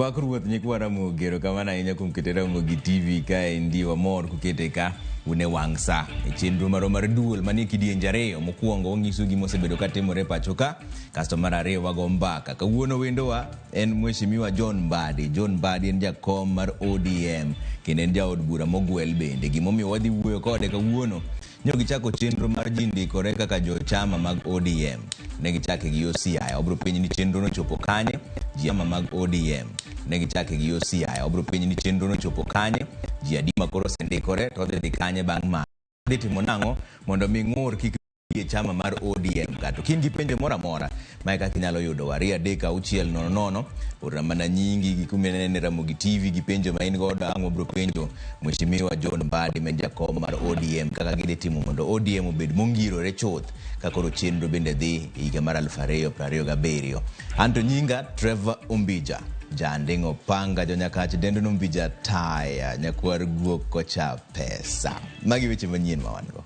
Opak ruoth nyikwa Ramogi, erokamano ahinya kuom kete Ramogi TV kaendi wamor kukete ka un e wang' sa e chenro marwa mar duol manie kidienje ariyo. Mokwongo wanyiso gima osebedo ka timore e pacho ka, kasto mar ariyo wago mbaka. Kawuono wendowa en Mheshimiwa John Mbadi. John Mbadi en jakom mar ODM kendo en jaod bura mogwel bende. Gimomiyo wadhi wuoyo kode kawuono Nyo gichako chenro mar ji ndikore kaka jo chama mag ODM. Ne gichake gi yo Siaya. Wabiro penji ni chenro no chopo kanye? Ji chama mag ODM. Ne gichake gi yo Siaya. Wabiro penji ni chenro no chopo kanye? Ji adi ma koro osendikore to odhi dhi kanye bang' ma? Dhi timo nang'o mondo mi ng'ur kik e chama mar ODM ka? To kin gi penjo moro amora ma e kaka inyalo yudo wa 2 3 6 0 0 orna mana nyingi gi kuma inene Ramogi TV gi penjo ma in godo ang' wabiro penjo Mheshimiwa John Mbadi ma en jakom mar ODM kaka gidhi timo mondo ODM obed mongirore chuth ka koro chenro bende dhi e higa mar 2027. Anto nyinga Trevor Ombija Janding'o Panga Jonyakach dendo Ombija Taya nyakwar guok kocha pesa. Magi weche manyien ma wan go.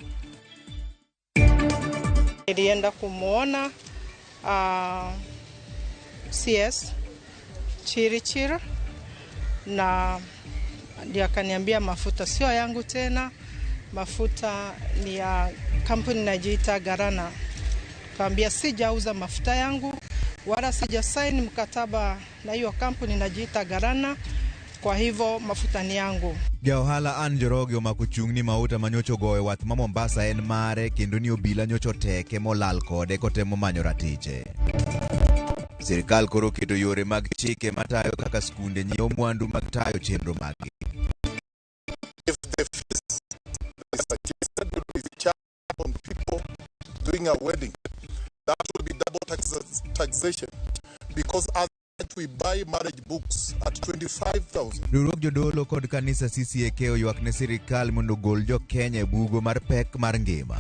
Nilienda kumwona CS Chirichir na ndio akaniambia mafuta sio yangu tena, mafuta ni ya kampuni inajiita Garana. Kaambia sijauza mafuta yangu wala sija saini mkataba na hiyo kampuni inajiita Garana, kwa hivyo mafuta ni yangu. Ja ohala Ann Njoroge omako chung' ni mauta ma nyocha ogoyo e wath ma Mombasa en mare kendo ni obila nyocha oteke molal kode kotemo manyo ratiche. Sirkal koro oketo yore mag chike matayo kaka skunde nyiewo mwandu mag tayo chenro maggi. If the fees that is suggested will be charged on people doing a wedding, that will be double taxation because as we buy marriage books at 25,000. Riwruog jodolo kod kanisa CCAK oywak ne sirikal mondo ogol jo Kenya e bugo mar pek mar ngima.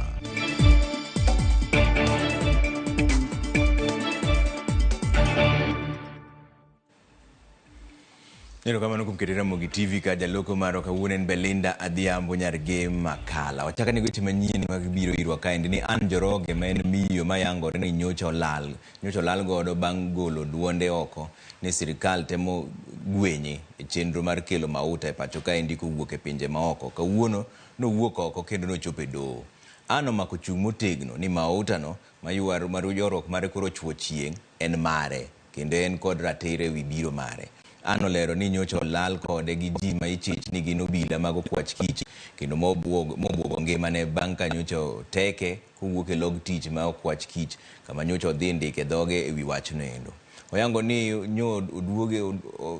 Erokamano kuom keto Ramogi TV ka jaloko marwa kawuono en Belinda Adhiambo Nyargem Makala. Wachako ane weche manyien mag biro irwa kaendi ni Ann Njoroge ma en miyo mayangore ni nyocha olal nyocha olal godo bang' golo duonde oko ni sirikal temo gwenye e chenro mar kelo mauta e pacho kaendi kowuok e pinje maoko. Kawuono nowuok oko kendo nochopo e doho. Ann omako chung' motegno ni mautano mayuar mar ywaruok mare koro ochuo chieng' en mare kendo en kod ratiro ewi biro mare. Ann olero ni nyocha olal kode gi ji ma ichich ni gin obila mag okwach kich kendo mobuogo ngimane bang' ka nyocha oteke kowuok e log tich ma okwach kich kama nyocha odhi ndike dhoge ewi wachno endo. Oyango ni nyo oduoge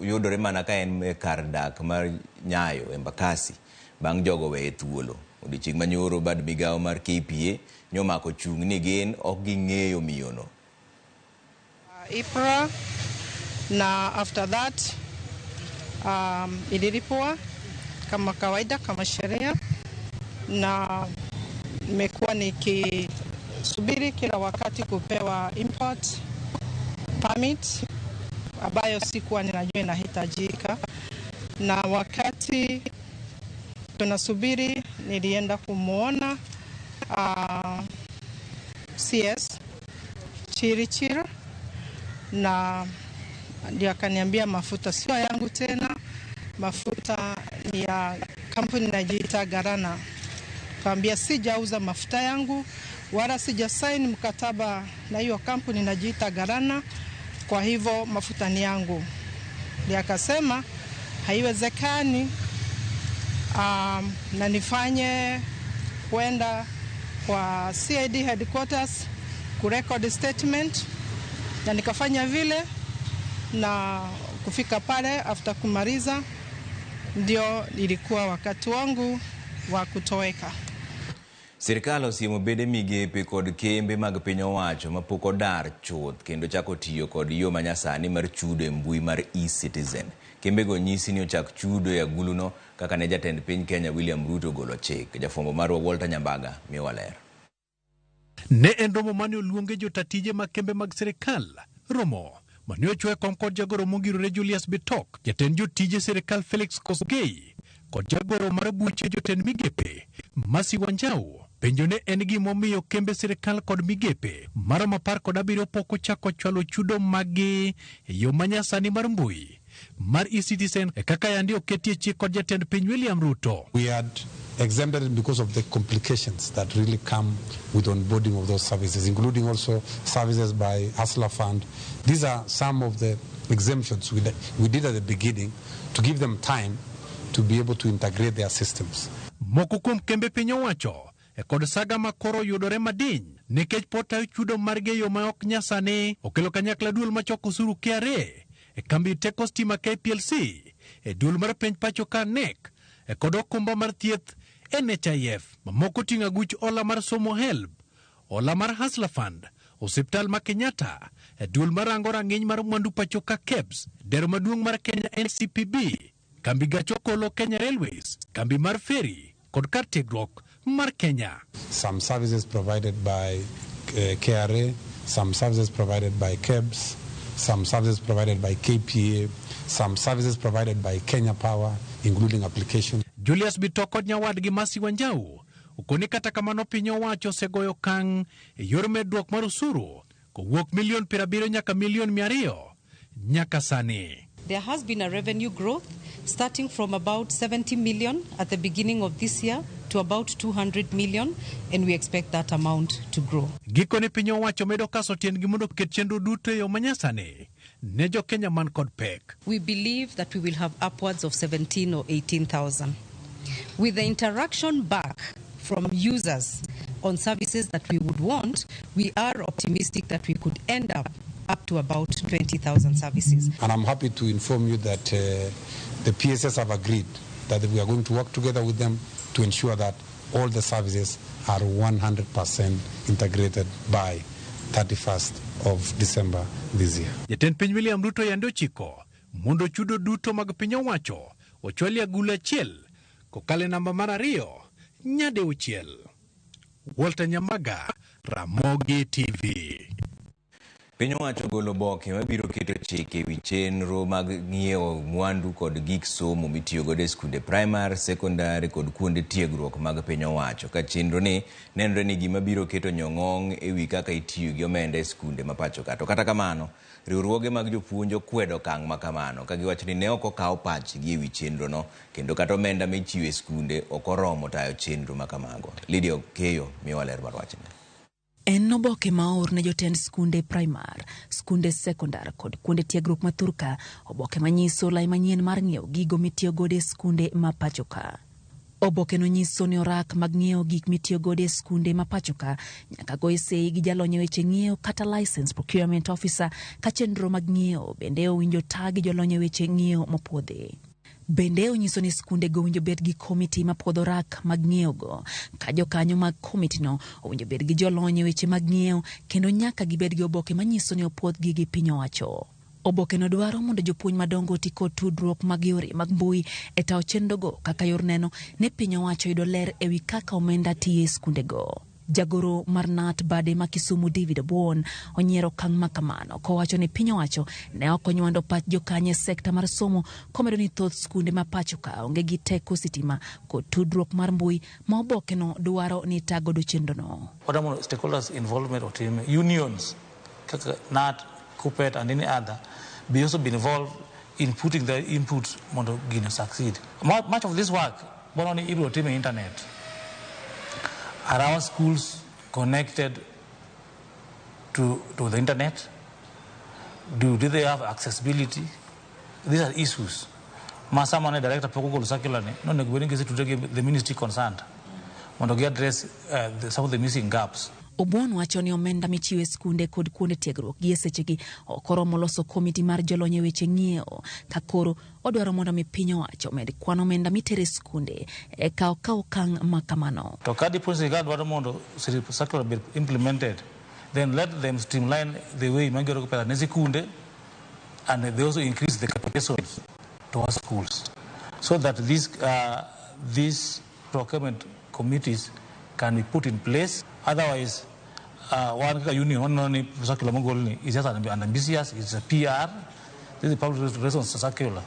yudore mana ka en e kar dak mar Nyayo Embakasi bang' jogo weye thuolo. Odiochieng' manyoro bad migawo mar KPA nyomako chung' ni gin ok ging'eyo miyono. IPRA na after that ililipwa kama kawaida kama sheria, na nimekuwa nikisubiri kila wakati kupewa import permit ambayo sikuwa ninajua inahitajika, na wakati tunasubiri nilienda kumwona CS Chirichir na ndio akaniambia mafuta sio yangu tena, mafuta ni ya kampuni inajiita Garana. Kaambia sijauza mafuta yangu wala sija saini mkataba na hiyo kampuni inajiita Garana, kwa hivyo mafuta ni yangu. Ndio akasema haiwezekani, na nifanye kwenda kwa CID headquarters kurecord statement, na nikafanya vile, na kufika pale after kumaliza ndio ilikuwa wakati wangu wa kutoweka. Sirkal osiemo bede migepe kod kembe mag piny owacho mapok odar chuth kendo chako tiyo kod yo manyasani mar chudo e mbui mar e-Citizen. Kembego nyisi ni ochak chudo e aguluno kaka ne jatend piny Kenya William Ruto ogolo chik. Jafwambo marwa Walter Nyambaga miyowa ler. Ne en romo mane oluonge jota tije mag kembe mag sirikal. Romo mane ochwe kom kod jagoro mongirore Julius Bitok, jatend jotije sirikal Felix Kosgei kod jagoro mar buche jotend migepe Mercy Wanjau. Penjo ne en gimomiyo kembe sirikal kod migepe maromo 17 pok ochako chwalo chudo maggi e yo manyasani mar mbui. mar eCitizen e kaka yandi oketie chik kod jatend piny William Ruto. We had exempted it because of the complications that really come with onboarding of those services, including also services by Hustler Fund. These are some of the exemptions we did at the beginning to give them time to be able to integrate their systems. Moko kuom kembe piny owacho e kod saga ma koro yudore madiny nikech pod tayo chudo margi e yo ma ok nyasani okelo kanyakla duol machoko osuru KRA e kambi teko stima KPLC e duol mar penj pacho ka KNEC e kod okumba mar thieth NHIF. Mamoko ting'o aguch hola mar somo HELB, hola mar Hustler Fund, osiptal ma Kenyatta, e duol marango rang'iny mar mwandu pacho ka KEBS, dero maduong' mar Kenya NCPB, kambi gach okolo Kenya Railways, kambi mar feri kod kar tiegruok mar Kenya. Some services provided by KRA, some services provided by KEBS, some services provided by KPA, some services provided by Kenya Power, including applications. Julius Bitok kod nyawadgi Mercy Wanjau okoni kata kamano piny owacho osegoyo okang' e yor medruok mar osuru kowuok milion 70 nyaka milion 200 nyaka sani. There has been a revenue growth starting from about 70 million at the beginning of this year to about 200 million, and we expect that amount to grow. Gikone piny owacho medo kaso tiendgi mondo oket chenro duto e yo manyasani ne jo Kenya man kod pek. We believe that we will have upwards of 17 or 18,000. With the interaction back from users on services that we would want, we are optimistic that we could end up to about 20,000 services. And I'm happy to inform you that the PSS have agreed that we are going to work together with them to ensure that all the services are 100% integrated by 31st of December this year. Jatend piny William Ruto yande ochiko mondo chudo duto mag piny owacho ochwal e agulu achiel kokalo e namba mar 2 nyadi 6. Walter Nyamaga, Ramogi TV. Piny owacho ogolo oboke mabiro keto chike ewi chenro mag ng'iewo mwandu kod gik somo mitiyogodo e skunde primar, sekondari kod kuonde tiegruok mag piny owacho. Ka chenro ni nenore ni gima biro keto nyong'ong' ewi kaka itiyo gi omenda e skunde ma pacho ka. To kata kamano, riwruoge mag jopuonj okwedo okang' ma kamano ka giwacho ni ne ok okaw pachgi ewi chenro no kendo kata omenda michiwo e skunde ok oromo tayo chenro ma kamago. Lydia Okeyo miyowa ler mar wachni. En oboke ma oor ne jotend skunde primar, skunde sekondar kod kuonde tiegruok ma thurka, oboke manyiso lai manyien mar ng'iewo gigo mitiyogodo e skunde ma pacho ka. Oboke no nyiso ni orak mag ng'iewo gik mitiyogodo e skunde ma pacho ka nyaka goye sei gi jalony e weche ng'iewo kata license procurement officer ka chenro mag ng'iewo bende owinjo ta gi jolony e weche ng'iewo mopuodhi. Bende onyiso ni skunde go owinjo bed gi komiti mapuodho rak mag ng'iewogo, ka jokanyo mag komitino owinjo bed gi jolony e weche mag ng'iewo kendo nyaka gibed gi oboke manyiso ni opuodhgi gi piny owacho. Oboke no dwaro mondo jopuonj madongo oti kod tudruok mag yore mag mbui e tayo chenrogo kaka yor neno ne piny owacho yudo ler ewi kaka omenda tiyo e skundego. Jagoro mar KNUT bade ma Kisumu David Obuon onyiero okang' ma kamano kowacho ni piny owacho ne ok onywando pach jokanyo e sekta mar somo komedo ni thoth skunde ma pacho ka onge gi teko sitima kod tudruok mar mbui ma oboke no dwaro ni tagodo chenro no. Wadwa stakeholders involvement otim unions kaka KNUT, KUPPET and any other be also be involved in putting their input mondo gino succeed. Much of this work bono ni ibiro tim e internet. Are our schools connected to the internet? Do they have accessibility? These are issues. Ma sama ne director pok ogolo circular ni, nonego bed ni gisetudre gi the ministry concerned mondo gi address some of the missing gaps. Obuon wacho ni omenda michiwo e skunde kod kuonde tiegruok gi e sechegi ok oromo loso komiti mar jolony e weche ng'iewo ka koro odwaro mondo mi piny owacho omed kwan omenda mitere e skunde eka okaw okang' ma kamano. To ka dipo ni sirikal dwaro mondo circular bed implemented, then let them streamline the way magigolo go pesa ne sikunde and they also increase the capitations to our schools so that these procurement committees can be put in place. Otherwise, one kaka union waneno ni circular mogol ni is just an ambitious, it's a PR, this is public relations circular.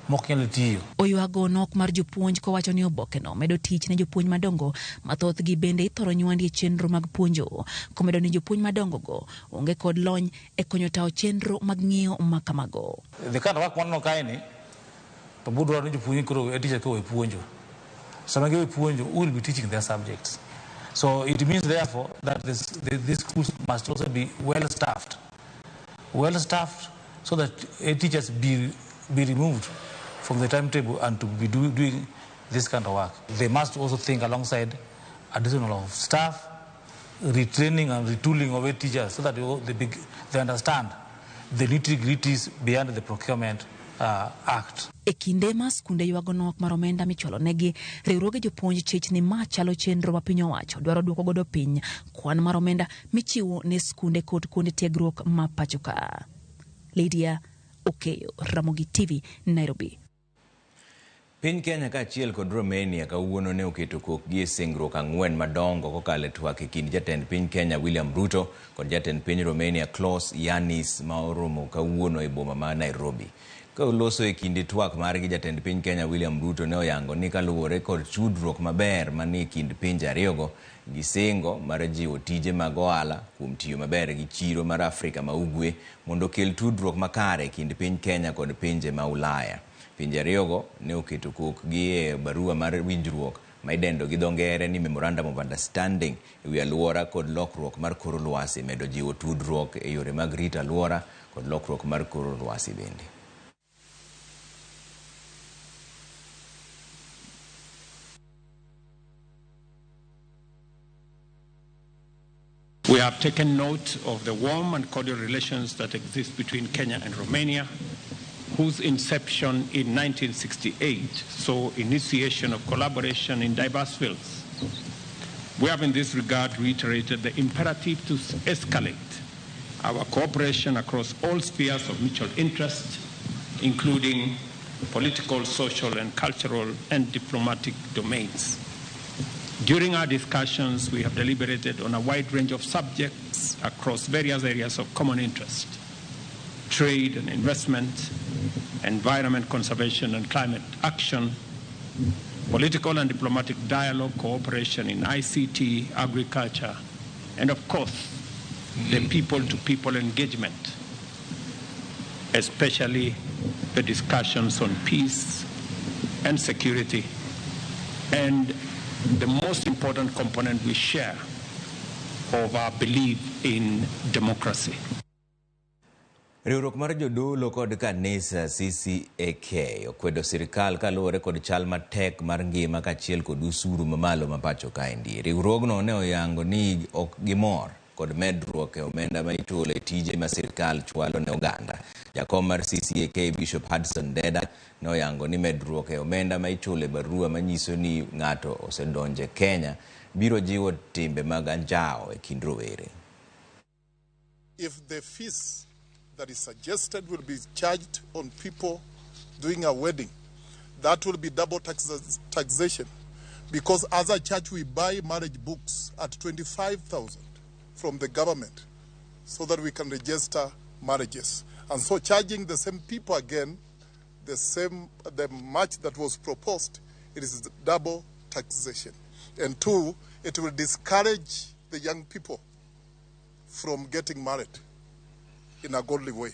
mok nyal tiyo. Oywago nok mar jopuonj kowacho ni obokeno medo tich ne jopuonj madongo ma thothgi bende ithoro nywandi e chenro mag puonjo. Komedo ni jopuonj madongo go onge kod lony e konyo tayo chenro mag ng'iyo makamago. The kind of work waneno kae ni to budwaro ni jopuonj koro e teacher koro puonjo. Sama giwe puonjo, who will be teaching their subjects? So it means therefore that these schools must also be well staffed. Well staffed so that teachers be removed from the timetable and to be doing this kind of work. They must also think alongside additional of staff, retraining and retooling of teachers so that they understand the nitty-gritties behind the Procurement Act. E kinde ma skunde ywago nok mar omenda michulo negi, riwruoge jopuonj chich ni ma chalo chenro ma piny owacho dwaro duoko godo piny kwan mar omenda michiwo ne skunde kod kuonde tiegruok ma pacho ka. Lydia Okeyo, Ramogi TV, Nairobi. Piny Kenya kaachiel kod Romania kawuono ne oketo kokgi e singruok 4 madongo kokalo e twak e kind jatend piny Kenya William Ruto kod jatend piny Romania Klaus Iohannis ma oromo kawuono e boma ma Nairobi. Ka oloso e kinde twak margi, jatend piny Kenya William Ruto ne oyango ni kaluwore kod tudruok maber manie kind pinje ariyogo, gisingo mar jiwo tije mag ohala kuom tiyo maber gi chiro mar Afrika ma Ugwe mondo okel tudruok makare e kind piny Kenya kod pinje ma Ulaya. Pinje ariyogo ne oketo kokgi e barua mar winjruok ma idendo gi dho ngere ni Memorandum of Understanding e wi alwora kod lokruok mar kor lwasi, medo jiwo tudruok e yore mag rito alwora kod lokruok mar kor lwasi bende. We have taken note of the warm and cordial relations that exist between Kenya and Romania, whose inception in 1968 saw initiation of collaboration in diverse fields. We have in this regard reiterated the imperative to escalate our cooperation across all spheres of mutual interest, including political, social, and cultural and diplomatic domains. During our discussions, we have deliberated on a wide range of subjects across various areas of common interest: trade and investment, environment conservation and climate action, political and diplomatic dialogue, cooperation in ICT, agriculture, and of course, the people-to-people engagement, especially the discussions on peace and security, and the most important component we share of our belief in democracy. Riwruok mar jodolo kod kanisa CCAK okwedo sirikal kaluwore kod chal matek mar ngima kaachiel kod usuru mamalo ma pacho kaendi. Riwruogno ne oyango ni ok gimor kod medruok e omenda ma ichulo e tije ma sirikal chwalo ne oganda. Jakom mar CCAK Bishop Hudson Deda ne oyango ni medruok e omenda ma ichulo e barua manyiso ni ng'ato osedonjo e Kenya biro jiwo timbe mag anjawo e kind rowere. If the fees that is suggested will be charged on people doing a wedding, that will be double taxation, because as a church we buy marriage books at 25,000 from the government so that we can register marriages. And so charging the same people again, the much that was proposed, it is double taxation. And two, it will discourage the young people from getting married in a godly way.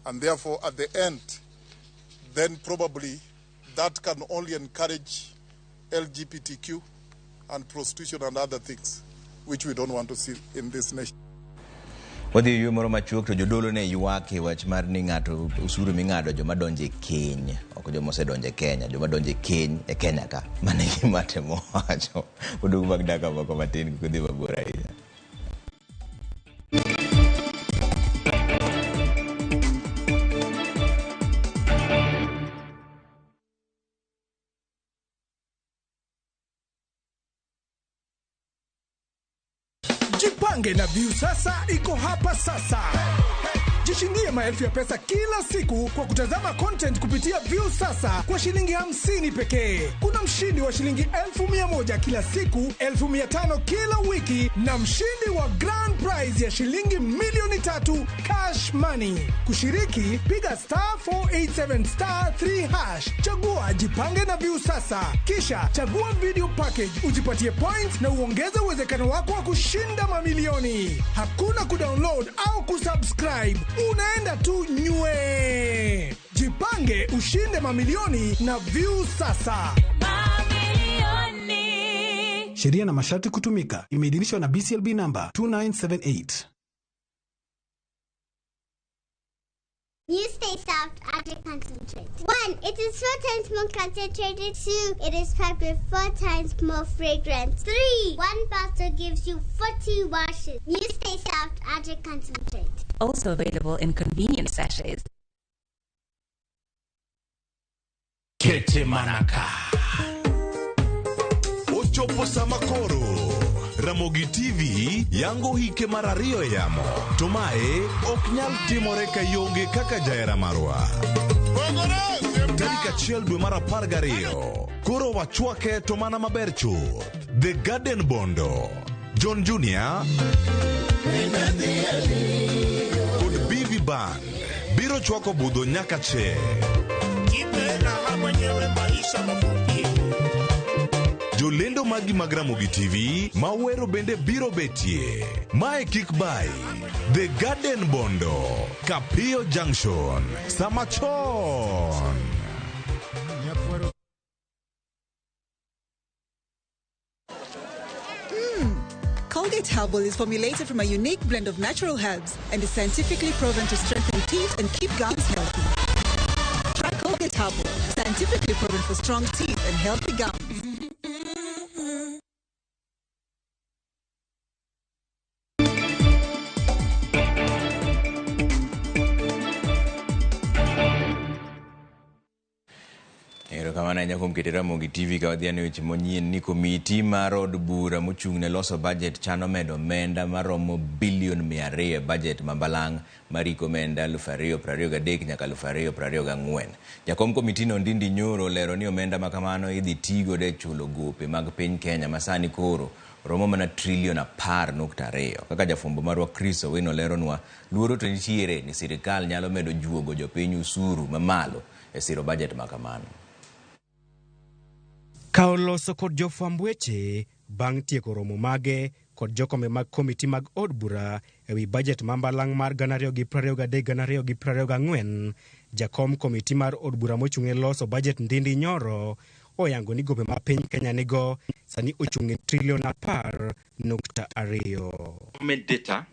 And therefore, at the end, then probably that can only encourage LGBTQ and prostitution and other things, which we don't want to see in this nation. Wadhi yweyo moro machuok to jodolo ne ywak e wach mar ni ng'ato usuru ming'ado joma donjo e keny, ok joma osedonjo e Kenya, joma donjo e keny e Kenya ka. Mano e gima atemo wacho. Oduog bang' dakika moko matin kik udhi mabor ahinya. Jipange na Viusasa iko hapa sasa. Jishindie maelfu ya pesa kila siku kwa kutazama content kupitia Viusasa kwa shilingi 50 pekee. Kuna mshindi wa shilingi 100,000 kila siku, 500,000 kila wiki na mshindi wa grand prize ya shilingi 3,000,000 cash money. Kushiriki, piga star 487 star 3 hash. Chagua Jipange na Viusasa, kisha chagua video package ujipatie points na uongeze uwezekano wako wa kushinda mamilioni. Hakuna kudownload au kusubscribe, unaenda tu nywe. Jipange ushinde mamilioni na Viusasa. Sheria na masharti kutumika. Imeidhinishwa na BCLB number 2978. You stay soft after concentrate. 1, it is 4 times more concentrated. 2, it is packed with 4 times more fragrance. 3, 1 bottle gives you 40 washes. You stay soft after concentrate. Also available in convenient sachets. Kete manaka. Ochopo sama koro. Ramogi TV yango hike mar ariyo e yamo. To mae ok nyal timore ka ionge kaka jahera marwa. Tarik 1 dwe mar 12. Koro wachwake to mana maber chuth. The Garden Bondo, John Junior kod BV Band biro chwako budho nyaka che. Jolendo magi mag Ramogi TV mawero bende biro betie. Mae kik bai. The Garden Bondo, Kapio Junction, Samachon. Colgate Herbal is formulated from a unique blend of natural herbs and is scientifically proven to strengthen teeth and keep gums healthy. Try Colgate Herbal, scientifically proven for strong teeth and healthy gums. Erokamano ahinya kuom keto Ramogi TV ka wadhi ane weche manyien ni komiti mar od bura mochung' ne loso budget chano medo omenda maromo bilion 200 e budget ma balang' mar hik omenda 2023 nyaka 2024. Jakom komitino Ndindi Nyoro olero ni omenda ma kamano idhi tigodo e chulo gope mag piny Kenya ma sani koro romo mana trilion 10.2. Kaka jafwambo marwa Chris Owino leronwa, luoro to nitiere ni sirikal nyalo medo juogo jopiny usuru mamalo e siro budget ma kamano. Ka oloso kod jofwamb weche bang' tieko romo mage kod jokombe mag komiti mag od bura ewi bajet ma mbalang' mar 2023-2024, jakom komiti mar od bura mochung' ne loso bajet Ndindi Nyoro oyango ni gope ma piny Kenya nigo sani ochung' e trilion 10.2. Government data,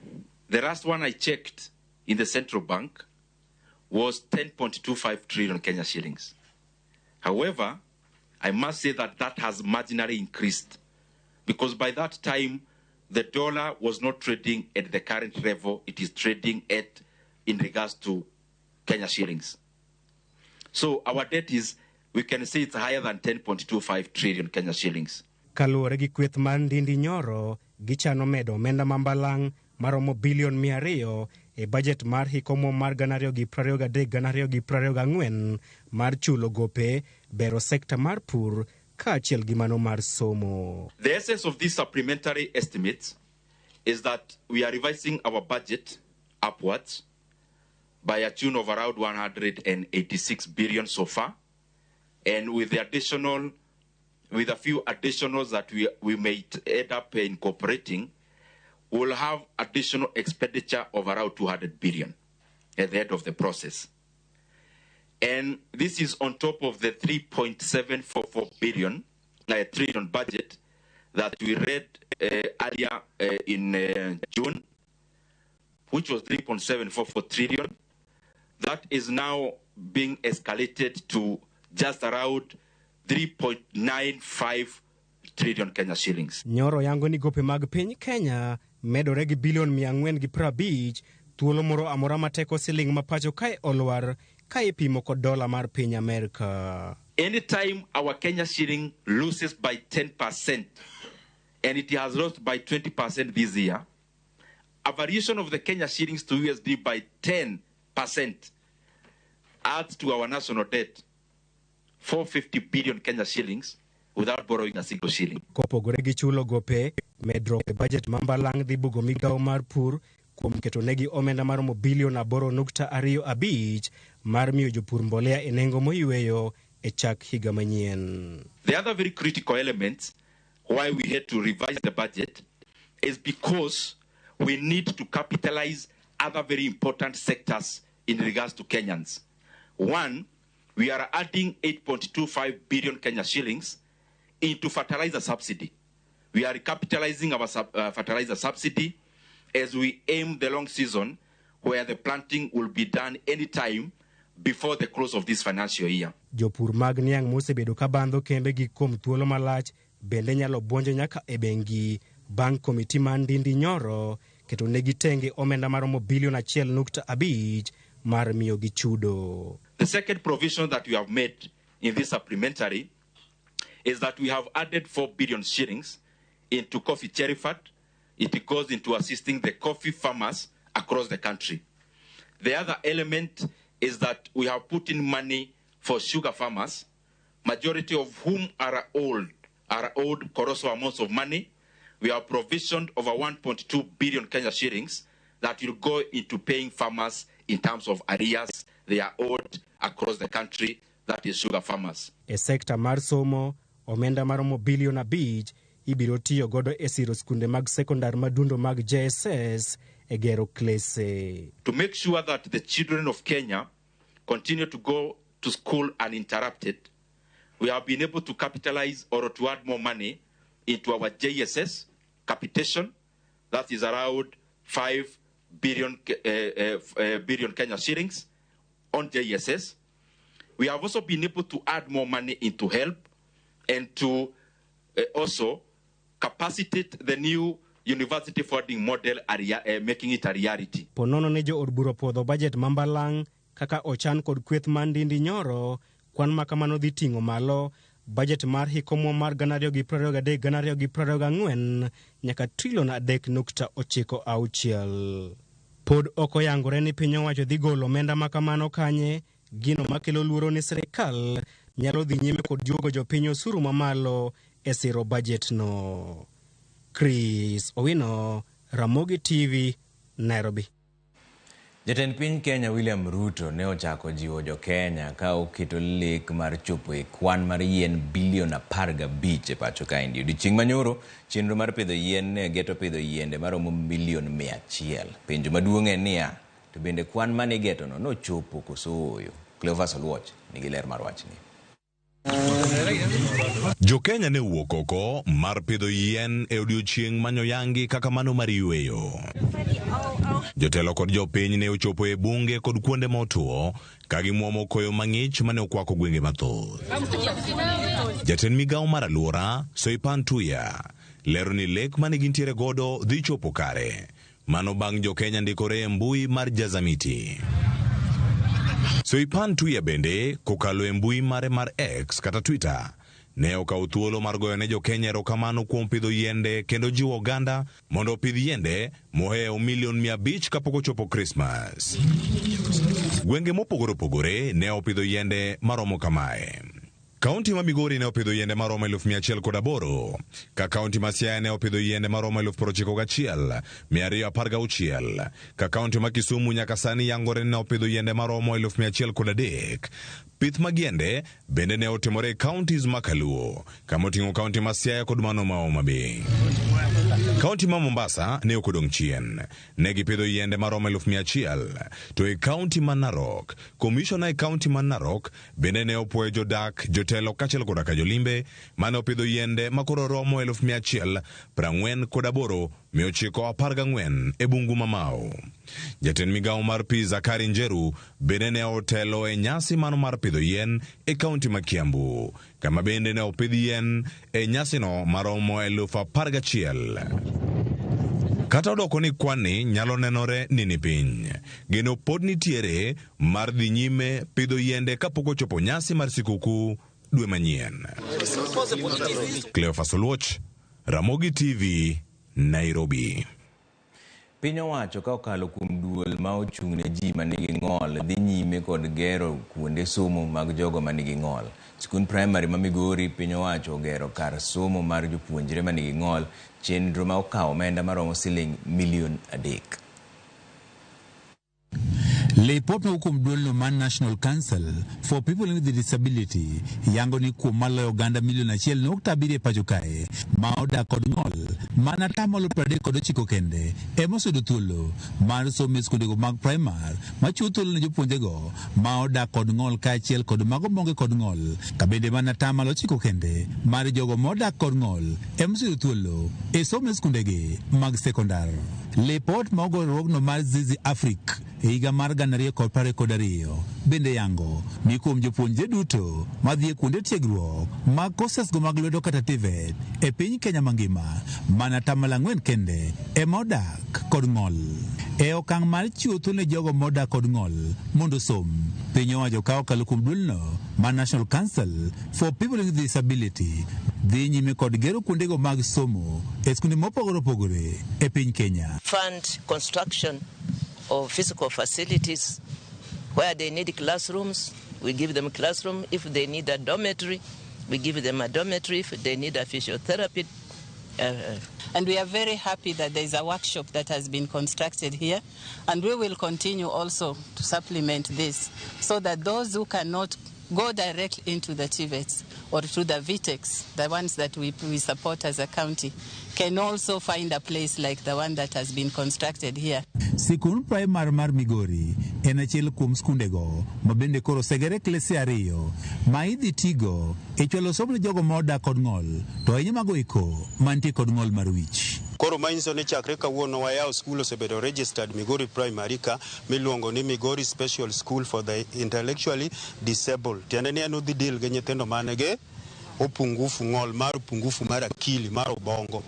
the last one I checked in the central bank was 10.25 trillion Kenya shillings. However, I must say that that has marginally increased because by that time, the dollar was not trading at the current level it is trading at in regards to Kenya shillings. So our debt is, we can say it's higher than 10.25 trillion Kenya shillings. Kaluwore gi kweth mar Ndindi Nyoro, gichano medo omenda ma mbalang' maromo bilion 200 e bajet mar hik omuom mar 2023-2024 mar chulo gope, bero sekta mar pur kaachiel gi mano mar somo. The essence of these supplementary estimates is that we are revising our budget upwards by a tune of around 186 billion so far, and with the additional, with a few additionals that we may end up incorporating, we'll have additional expenditure of around 200 billion at the end of the process. And this is on top of the 3.744 billion, trillion budget that we read earlier in June, which was 3.744 trillion. That is now being escalated to just around 3.95 trillion Kenya shillings. Nyoro yango ni gope mag piny Kenya medore gi bilion 450 thuolo moro amora ma teko siling ma pacho kae olwar ka ipimo kod dola mar piny Amerka. Anytime our Kenya shilling loses by 10%, and it has lost by 20% this year, A variation of the Kenya shillings to USD by 10% adds to our national debt 450 billion Kenya shillings without borrowing a single shilling. Kopogore gi chulo gope, medruok e bajet ma Mbalang' dhi bugo migawo mar pur kuom keto negi omenda maromo bilion 8.25 mar miyo jopur mbolea e nengo moyweyo e chak higa manyien. The other very critical element why we had to revise the budget is because we need to capitalize other very important sectors in regards to Kenyans. One, we are adding 8.25 billion Kenya shillings into fertilizer subsidy. We are recapitalizing our fertilizer subsidy as we aim the long season where the planting will be done anytime before the close of this financial year. Jopur mag niang' mosebedo ka bandho kembe gi kuom thuolo malach bende nyalo buonjo nyaka e bengi bang' komiti mar Ndindi Nyoro keto negi tenge omenda maromo bilion 1.5 mar miyogi chudo. The second provision that we have made in this supplementary is that we have added 4 billion shillings into Coffee Cherry Fund. It goes into assisting the coffee farmers across the country. The other element is that we have put in money for sugar farmers, majority of whom are owed colossal amounts of money. We have provisioned over 1.2 billion Kenya shillings that will go into paying farmers in terms of arrears they are owed across the country, that is sugar farmers. E sekta mar somo, omenda maromo bilion 5 ibiro tiyo godo e siro skunde mag sekondar madundo mag JSS e gero klese. To make sure that the children of Kenya continue to go to school uninterrupted, we have been able to capitalize or to add more money into our JSS capitation, that is around 5 billion Kenya shillings on JSS. We have also been able to add more money into help and to also capacitate the new university funding model, making it a reality. Ponono ne jo od bura puodho bajet ma Mbalang' kaka ochan kod kweth mar Ndindi Nyoro, kwan ma kamano dhi ting'o malo bajet mar hik omuom mar 2023-2024 nyaka trilion 3.96. Pod ok oyangore ni piny owacho dhi golo omenda ma kamano kanye, gino makelo luoro ni sirikal nyalo dhi nyime kod juogo jopiny osuru mamalo e siro bajet no. Chris Owino, Ramogi TV, Nairobi. Jatend piny Kenya William Ruto ne ochako jiwo jo Kenya ka oketo lek mar chopo e kwan mar yien bilion 15 e pacho kaendi. Odiochieng' manyoro, chenro mar pidho yien ne geto pidho yiende maromo milion 100. Penjo maduong' en niya, to bende kwan mane igetono nochopo koso ooyo? Cleophas Oluoch nigi ler mar wachni. Jo Kenya ne owuok oko mar pidho yien e odiochieng' manyoyangi kaka mano mar yweyo. Jotelo kod jopiny ne ochopo e bunge kod kuonde motwo ka gimuomo koyo mang'ich mane okwako gwenge mathoth. Jatend migawo mar alwora Soipan Tuya lero ni lek mane gintiere godo dhi chopo kare. Mano bang' jo Kenya ndikore e mbui mar Jazamiti. Soipan Tuya bende kokalo e mbui mare mar X kata Twitter ne okawo thuolo mar goyo ne jo Kenya erokamano kuom pidho yiende kendo jiwo oganda mondo opidh yiende mohewo milion 500 kapok ochopo Christmas. Gwenge mopogore opogore ne opidho yiende maromo kamae. Kaunti ma Migori ne opidho yiende maromo 108,000, ka kaunti ma Siaya ne opidho yiende maromo 91,216, ka kaunti ma Kisumu nyaka sani yangore ne opidho yiende maromo 103. Pith mag yiende bende ne otimore e counties ma Kaluo, kama oting'o kaunti ma Siaya kod mano ma Homa Bay. Kaunti ma Mombasa ne ok odong' chien, ne gipidho yiende maromo 100,000, to e kaunti ma Narok, komishona e kaunti ma Narok bende ne opuoyo jodak, jotelo kaachiel koda ka jolimbe mane opidho yiende makoro romo 148,914 e bungu ma Mau. Jatend migawo mar pi Zakari Njeru bende ne otelo e nyasi mano mar pidho yien e kaunti ma Kiambu, kama bende ne opidh yien e nyasino maromo 11,000. Kata odoko ni kwan-ni nyalo nenore ni ni piny, geno pod nitiere mar dhi nyime pidho yiende kapok ochopo nyasi mar sikuku dwe manyien. Cleophas Oluoch, Ramogi TV, Nairobi. Piny owacho ka okalo kuom duol ma ochung' ne ji manigi ng'ol dhi nyime kod gero kuonde somo mag jogo manigi ng'ol. Skund primary ma Migori piny owacho ogero kar somo mar jopuonjre manigi ng'ol, chenro ma okawo omenda maromo siling milion 3. Lipot mowuok kuom duolno mar National Council for People with Disability yango ni kuom maloyo oganda milion 1.7 e pacho kae ma odak kod ng'ol, mana 39% kende ema oseyudo thuolo mar somo e skundego mag primar machiwo thuolo ne jopuonjrego ma odak kod ng'ol kaachiel kod mago maonge kod ng'ol, ka bende mana 9% kende mar jogo ma odak kod ng'ol ema oseyudo thuolo e somo e skundegi mag sekondar. Lipot ma ogol riwruogno mar Zizi Afrique e higa mar 2022 bende yango ni kuom jopuonjre duto madhi e kuonde tiegruok mag courses go mag lwedo kata TVET e piny Kenya mangima, mana 4% kende ema odak kod ng'ol. E okang' mar chiwo thuolo ne jogo modak kod ng'ol mondo osom, piny owacho ka okalo kuom duolno mar National Council for People with Disability dhi nyime kod gero kuondego mag somo e skunde mopogore opogore e piny Kenya. Fund construction of physical facilities where they need classrooms, we give them classroom. If they need a dormitory, we give them a dormitory. If they need a physiotherapy. And we are very happy that there is a workshop that has been constructed here, and we will continue also to supplement this so that those who cannot go directly into the TVETs or to the VTECs, the ones that we support as a county, can also find a place like the one that has been constructed here. Sikund primar mar Migori en achiel kuom skundego ma bende koro osegere klese 2 ma idhi tigo e chwalo somo ne jogo ma odak kod ng'ol, to ahinya mago eko mantie kod ng'ol mar wich. Koro manyiso ni chakre kawuono wayawo skul osebedo registered Migori Primary ka miluongo ni Migori Special School for the Intellectually Disabled. Tiende ni en odhi deal gi nyithindo manigi upungufu ng'ol mar upungufu mar akili mar ubongo.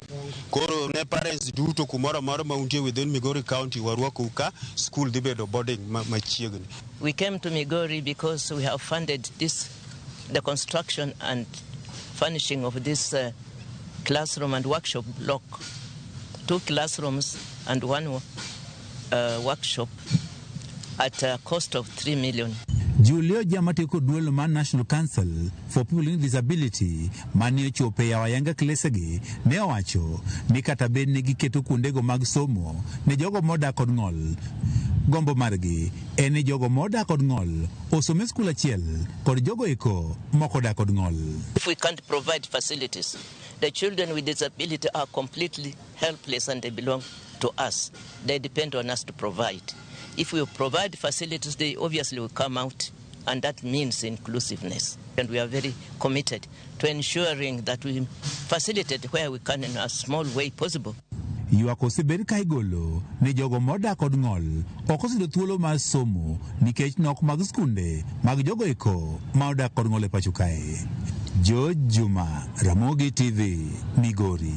Koro ne parents duto kumoro amora ma untie within Migori County warwakou ka school dhi bedo boarding machiegni. We came to Migori because we have funded this, the construction and furnishing of this classroom and workshop block. 2 classrooms and 1 workshop at a cost of 3 million. Julio Jamatieko duolo mar National Council for People with Disability mane ochopo e yawo ayanga klesegi ne owacho ni kata bed ni giketo kuondego mag somo ne jogo modak kod ng'ol, gombo margi en ni jogo modak kod ng'ol osom e skul achiel kod jogo eko mok odak kod ng'ol. If we can't provide facilities, the children with disability are completely helpless and they belong to us. They depend on us to provide. If we provide facilities, they obviously will come out, and that means inclusiveness. And we are very committed to ensuring that we facilitate where we can in a small way possible. Ywak osebed ka igolo ni jogo modak kod ng'ol ok oseyudo thuolo mar somo nikech nok mag skunde mag jogo eko ma odak kod ng'ol e pacho kae. George Juma, Ramogi TV, Migori.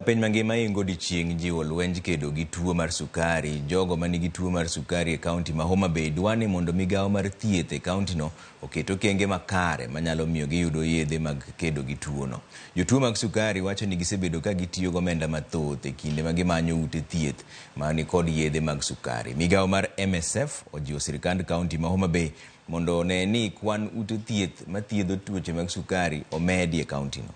Piny mangima ingo odiechieng' jiwo lwenj kedo gi tuo mar sukari. Jogo manigi tuo mar sukari e kaunti ma Homa Bay dwani mondo migawo mar thieth e kauntino oket okenge makare manyalo miyo giyudo yedhe mag kedo gi tuono. Jotuo mag sukari wacho ni gisebedo ka gitiyo gi omenda mathoth e kinde ma gimanyo ute thieth mani kod yedhe mag sukari. Migawo mar MSF ojiwo sirikand kaunti ma Homa Bay mondo one ni kwan ute thieth mathiedho tuoche mag sukari omedi e kauntino.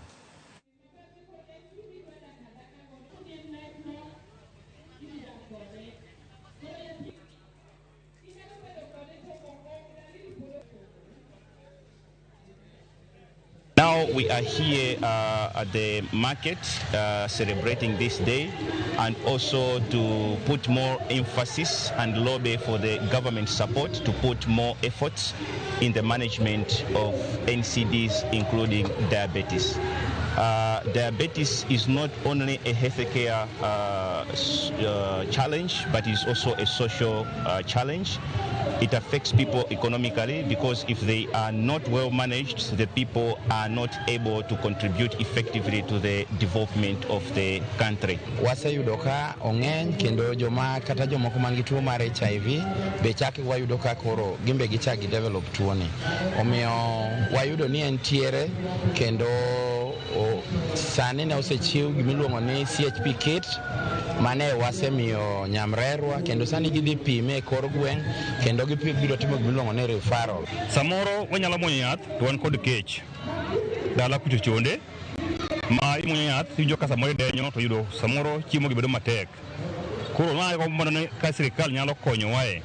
Now we are here at the market celebrating this day, and also to put more emphasis and lobby for the government support to put more efforts in the management of NCDs, including diabetes. Diabetes is not only a healthcare challenge, but it's also a social challenge. It affects people economically because if they are not well managed, the people are not able to contribute effectively to the development of the country. Waseyudo ka ong'eny kendo joma kata jomoko man gi tuo mar HIV be chak wayudo ka koro gimbe gichak gi develop tuoni. Omiyo wayudo ni entiere kendo Sani ne osechiw gimiluongo ni CHP kit mane wasemiyo nyamrerwa kendo sani gidhi pime e kor gweng' kendo gibiro timo gimiluongo ni referral. Samoro wanyalo muonyo yath to wan kod kech dala kucho chonde ma imuonyo yath iwinjo ka samoro idenyo to yudo samoro chiemo gi bedo matek. Koro ma ni ka sirikal nyalo konyowae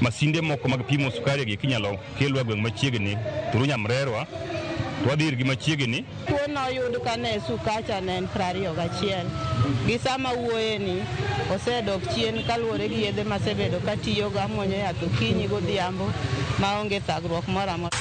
masinde moko mag pimo sukari gi kinyalo kelwa e gweng' machiegni through nyamrerwa to wadhi irgi machiegni. Tuo noyud kane sukacha ne en 21 gi sama wuoyeni osedok chien kaluwore gi yedhe masebedo katiyogo amuonyo yath okinyi godhiambo maonge thagruok moro amora.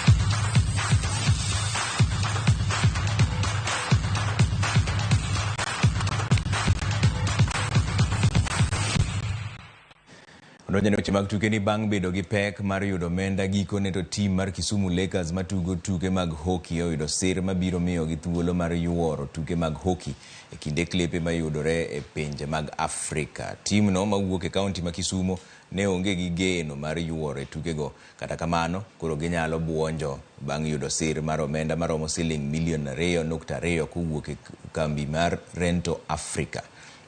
Odonjo ne weche mag tuke ni bang' bedo gi pek mar yudo omenda gikone to tim mar Kisumu Lakers matugo tuke mag hockey oyudo sir mabiro miyogi thuolo mar yuoro tuke mag hockey e kinde klepe mayudore e pinje mag Afrika. Timno mawuok e kaunti ma Kisumo ne onge gi geno mar yuoro e tukego, kata kamano koro ginyalo buonjo bang' yudo sir mar omenda maromo siling milion 2.2 kowuok e kambi mar Rento Africa.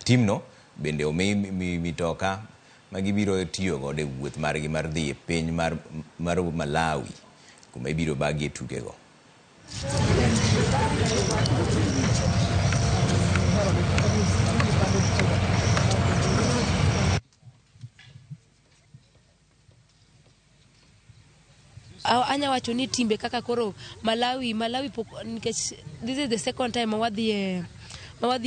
Timno bende omi mitoka ma gibiro tiyo godo e wuoth margi mar dhi e piny mar Malawi kuma ibiro bagie tukego. Anya wacho ni timbe kaka koro Malawi pok, nikech this is the second time mawadhi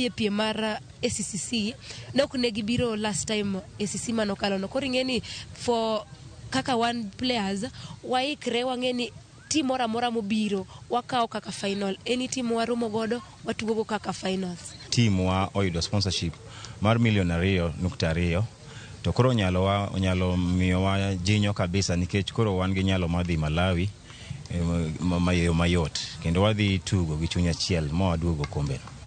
e piem mar ACCC, ne ok ne gibiro last time ACC manokalo no. Koro ing'e ni for kaka one players waikre wang'e ni team moro amora mobiro wakawo kaka final, any team waromo godo watugogo kaka finals. Team wa oyudo sponsorship mar milion 2.2 to koro onyalo miyowa jinyo kabisa nikech koro wan gi nyalo mar dhi Malawi mayo mayot kendo wadhi tugo gi chuny achiel ma waduogo kombeno.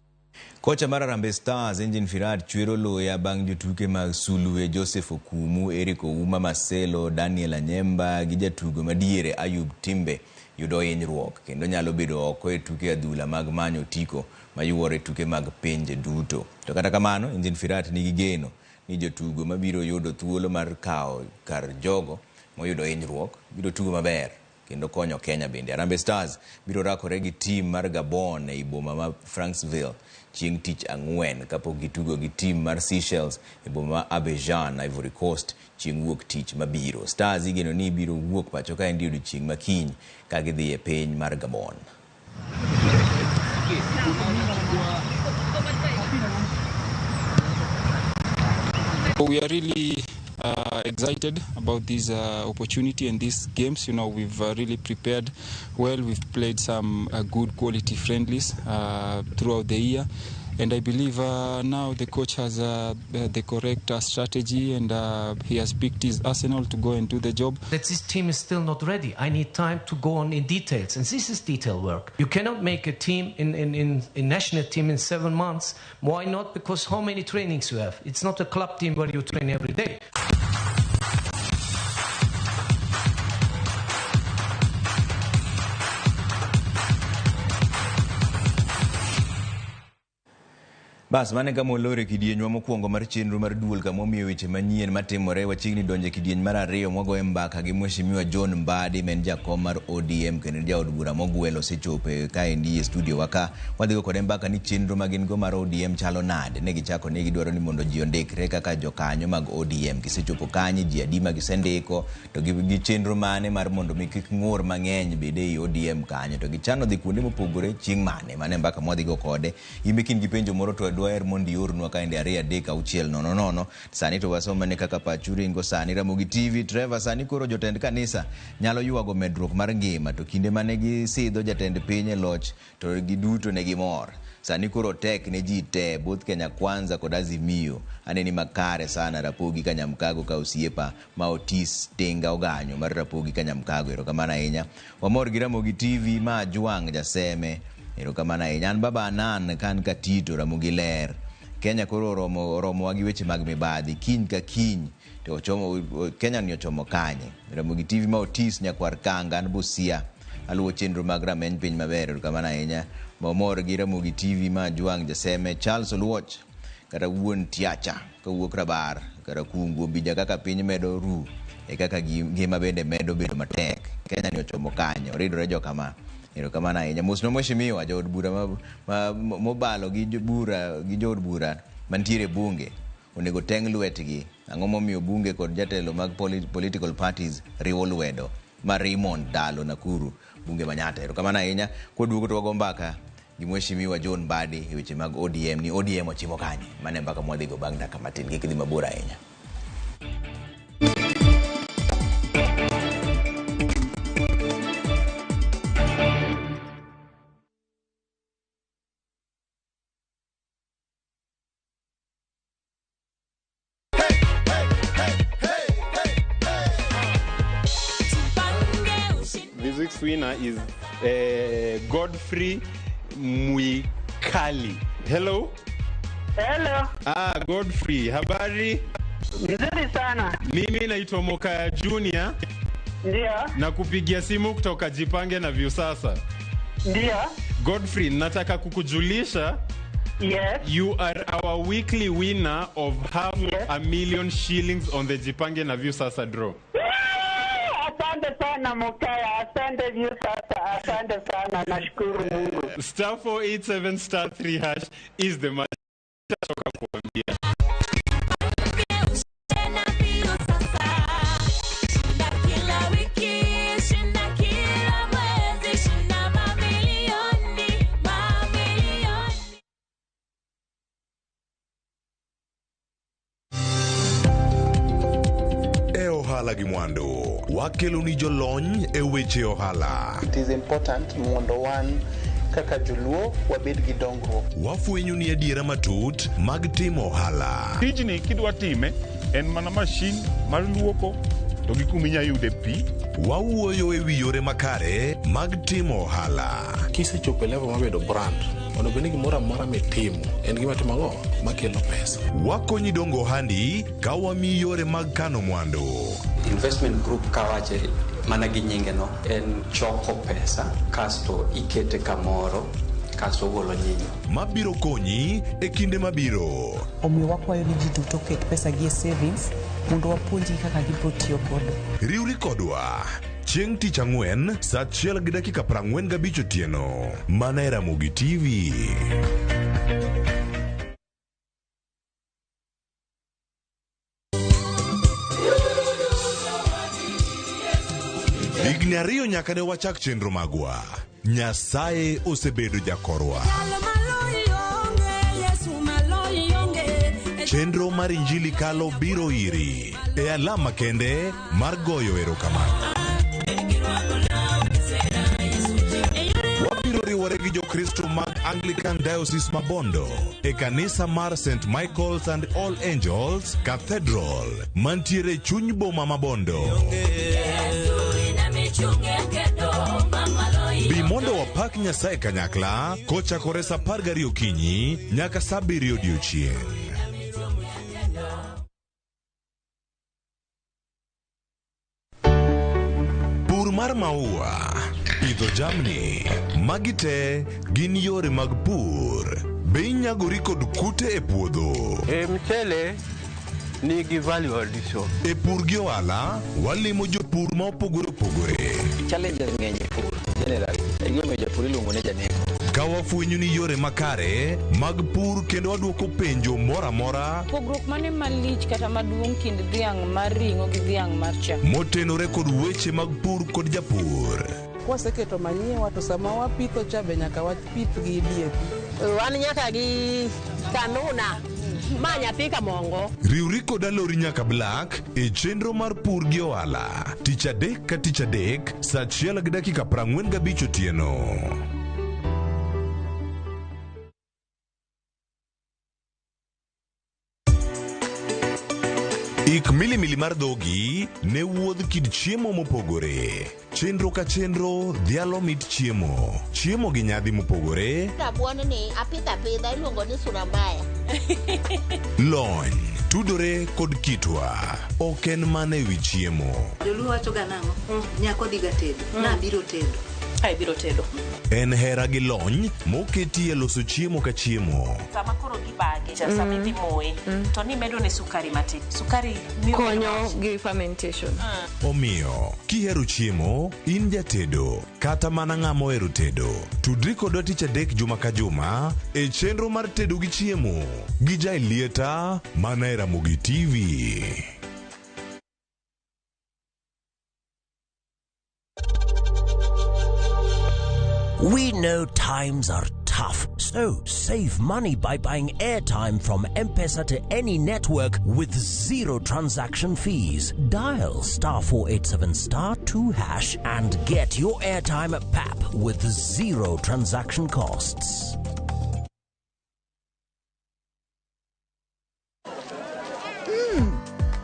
Kocha mar Harambee Stars Engin Firat chwero luya bang' jotuke mag Sulwe Joseph Okumu, Eric Ouma Marcelo, Daniel Anyemba gi jatugo madiere Ayub Timbe yudo hinyruok kendo nyalo bedo oko e tuke adhula mag manyo otiko mayuore tuke mag pinje duto. To kata kamano Engin Firat nigi geno ni jotugo mabiro yudo thuolo mar kawo kar jogo moyudo hinyruok biro tugo maber kendo konyo Kenya bende. Harambee Stars biro rakore gi tim mar Gabon e boma ma Franceville chieng' tich ang'wen kapok gitugo gi tim mar Seychelles e boma ma Abidjan, Ivory Coast chieng' wuok tich mabiro. Stars igeno ni biro wuok pacho kaendi odiochieng' makiny ka gidhi e piny mar Gabon. We are really excited about this opportunity and these games. You know, we've really prepared well. We've played some good quality friendlies throughout the year, and I believe now the coach has the correct strategy, and he has picked his arsenal to go and do the job. That this team is still not ready. I need time to go on in details, and this is detail work. You cannot make a team in national team in 7 months. Why not? Because how many trainings you have? It's not a club team where you train every day. Bas mane kama olore kidienywa mokwongo mar chenro mar duol kama omiyo weche manyien matimore. Wachiegni donjo e kidieny mar ariyo mwagoye mbaka gi Mheshimiwa John Mbadi ma en jakom mar ODM kendo jaod bura mogwel osechopo kaendi e studio wa ka. Wadhigo kode mbaka ni chenro ma gin go mar ODM chalo nade. Ne gichako ni gidwaro ni mondo ji ondikre kaka jokanyo mag ODM. Gisechopo kanye, ji adi ma gisendiko, to gi chenro mane mar mondo mi kik ng'ur mang'eny bede ei ODM kanyo, to gichano dhi kuonde mopogore chieng' mane. Mane mbaka mwadhigo kode. In be kin gi penjo moro to dwaher mondo iornwa kaendi 2 3 6 0 0. Sani to wasomane kaka pachu ringo sani. Ramogi TV Trevor, sani koro jotend kanisa nyalo ywago medruok mar ngima, to kinde mane gisidho jatend piny e loch to giduto ne gimor. Sani koro tek ne ji te, both Kenya Kwanza kod Azimio. Aneni makare sana Rapogi Kanyamkago ka osiepa ma Otis Tinga Oganyo mar Rapogi Kanyamkago. Erokamano ahinya. Wamor gi Ramogi TV ma Ajwang' Jaseme. Erokamano ahinya. An baba Anan kan Katito Ramogi ler. Kenya koro oromowa gi weche mag mibadhi kiny ka kiny to ochomo Kenya ni ochomo kanye. Ramogi TV ma Otis Nyakwar Kanga an Busia aluwo chenro mag rameny piny maber. Erokamano ahinya. Mamor gi Ramogi TV ma Jwang' Jaseme Charles Oluoch kata wuon Tiacha kawuok Rabar kata Kungu Obija kaka piny medo ru e kaka ngima bende medo bedo matek. Kenya ni ochomo kanye? Oridore jokama. Erokamano ahinya. Mosna mheshimiwa jood bura mobalo gi bura gi jood bura mantiere e bunge onego teng' lwetgi. Ang'o momiyo bunge kod jatelo mag political parties riwo lwedo? Ma Raymond Dalo Nakuru bunge ma Nyatta. Erokamano ahinya. Kwaduogo to wago mbaka gi mheshimiwa John Mbadi e weche mag ODM ni ODM ochimo kanye. Mano e mbaka mwadhigo bang' dakika matin. Kik idhi mabor ahinya. This week's winner is Godfrey Mwikali. Hello. Hello. Ah, Godfrey, habari? Nzuri sana. Mimi naitwa Mokaya Junior. Ndio. Na kupigia simu kutoka Jipange na Viusasa. Ndio. Godfrey, nataka kukujulisha. Yes. You are our weekly winner of 500,000 shillings on the Jipange na Viusasa draw. Asante sana Mokaya, asante Viusasa, asante sana, nashukuru Mungu. Star 487 star 3 hash is the match. Toka kuambia. E ohala gi mwandu, wakeloni jolony e weche ohala. It is important mondo wan kaka joluo wabed gi dongruok. Wafwenyo ni adiera matut mag timo ohala. Tijni kidwa time en mana mashin mar luoko to gi kuma inya yude pi. Wawuoyo e wi yore makare mag timo ohala. Kisechopo e level mar bedo brand, onego bed ni gimoro amora mitimo en gima timo ang'o makelo pesa. Wakonyi dongo ohandi ka wamiyi yore mag kano mwandu. Investment group kawache mana gi nyinge no en choko pesa kasto ikete kamoro kasto ogolo nyinyo. Mabiro konyi e kinde mabiro. Omiyo wakwayo ni ji duto oket pesa gi e savings mondo wapuonjgi kaka gibiro tiyo godo. Riwri kodwa chieng' tich ang'wen saa 1:45 otieno mana e Ramogi TV. Higni 2 nyaka ne wachak chenro magwa. Nyasaye osebedo jakorwa. Chenro mar Injili Kalo biro iri e alama kende mar goyo erokamano. Wabiro riwore gi Jokristo mag Anglican Diocese Mabondo e kanisa mar St. Michael's and All Angels Cathedral mantiere chuny boma Mabondo. Bi mondo wapak Nyasaye kanyakla kochakore saa 12 okinyi nyaka saa 7 odiochieng'. Pur mar maua, pidho jamni, magi te gin yore mag pur. Be inyagori kod kute e puodho? E mchele nigi value addition. E pur gi ohala, walimo jopur ma opogore opogore. Challenges ng'eny e pur generally. E gimomiyo japur iluongo ni janeko. Ka wafwenyo ni yore makare mag pur kendo wadwoko penjo moro amora Pogruok mane malich kata maduong' kind dhiang' mar ring'o gi dhiang' mar chak? motenore kod weche mag pur kod japur. Kwaseketo manyiwa to sama wapitho cha be nyaka wapith gi DAP. Wan nyaka gi kanuna ma nyathi kamongo. Riwri kod Alori nyaka Black e chenro mar pur gi ohala tich adek ka tich adek saa 1:45 otieno. Ik milimili mar dhogi ne wuodh kit chiemo mopogore. Chenro ka chenro dhialo mit chiemo. Chiemo gi nyadhi mopogore. Rabuon ni apidho apidha iluongo ni sura mbaya. Lony tudore kod kitwa. Ok en mana ewi chiemo. Joluo wacho ga nang'o? Nyako dhi ga tedo. Nabiro tedo. Ai biro tedo. En hera gi lony moketi e loso chiemo ka chiemo. Sama koro gibage cha sama idhi moye to nimedo ne sukari matin. Sukari miyo konyo gi fermentation. Omiyo, kihero chiemo, in jatedo, kata mana ng'ama ohero tedo, tudri kodwa tich adek juma ka juma e chenro mar tedo gi chiemo gi Jaelieta mana e Ramogi TV. We know times are tough, so save money by buying airtime from M-Pesa to any network with zero transaction fees. Dial star 487 star 2 hash and get your airtime at PAP with zero transaction costs.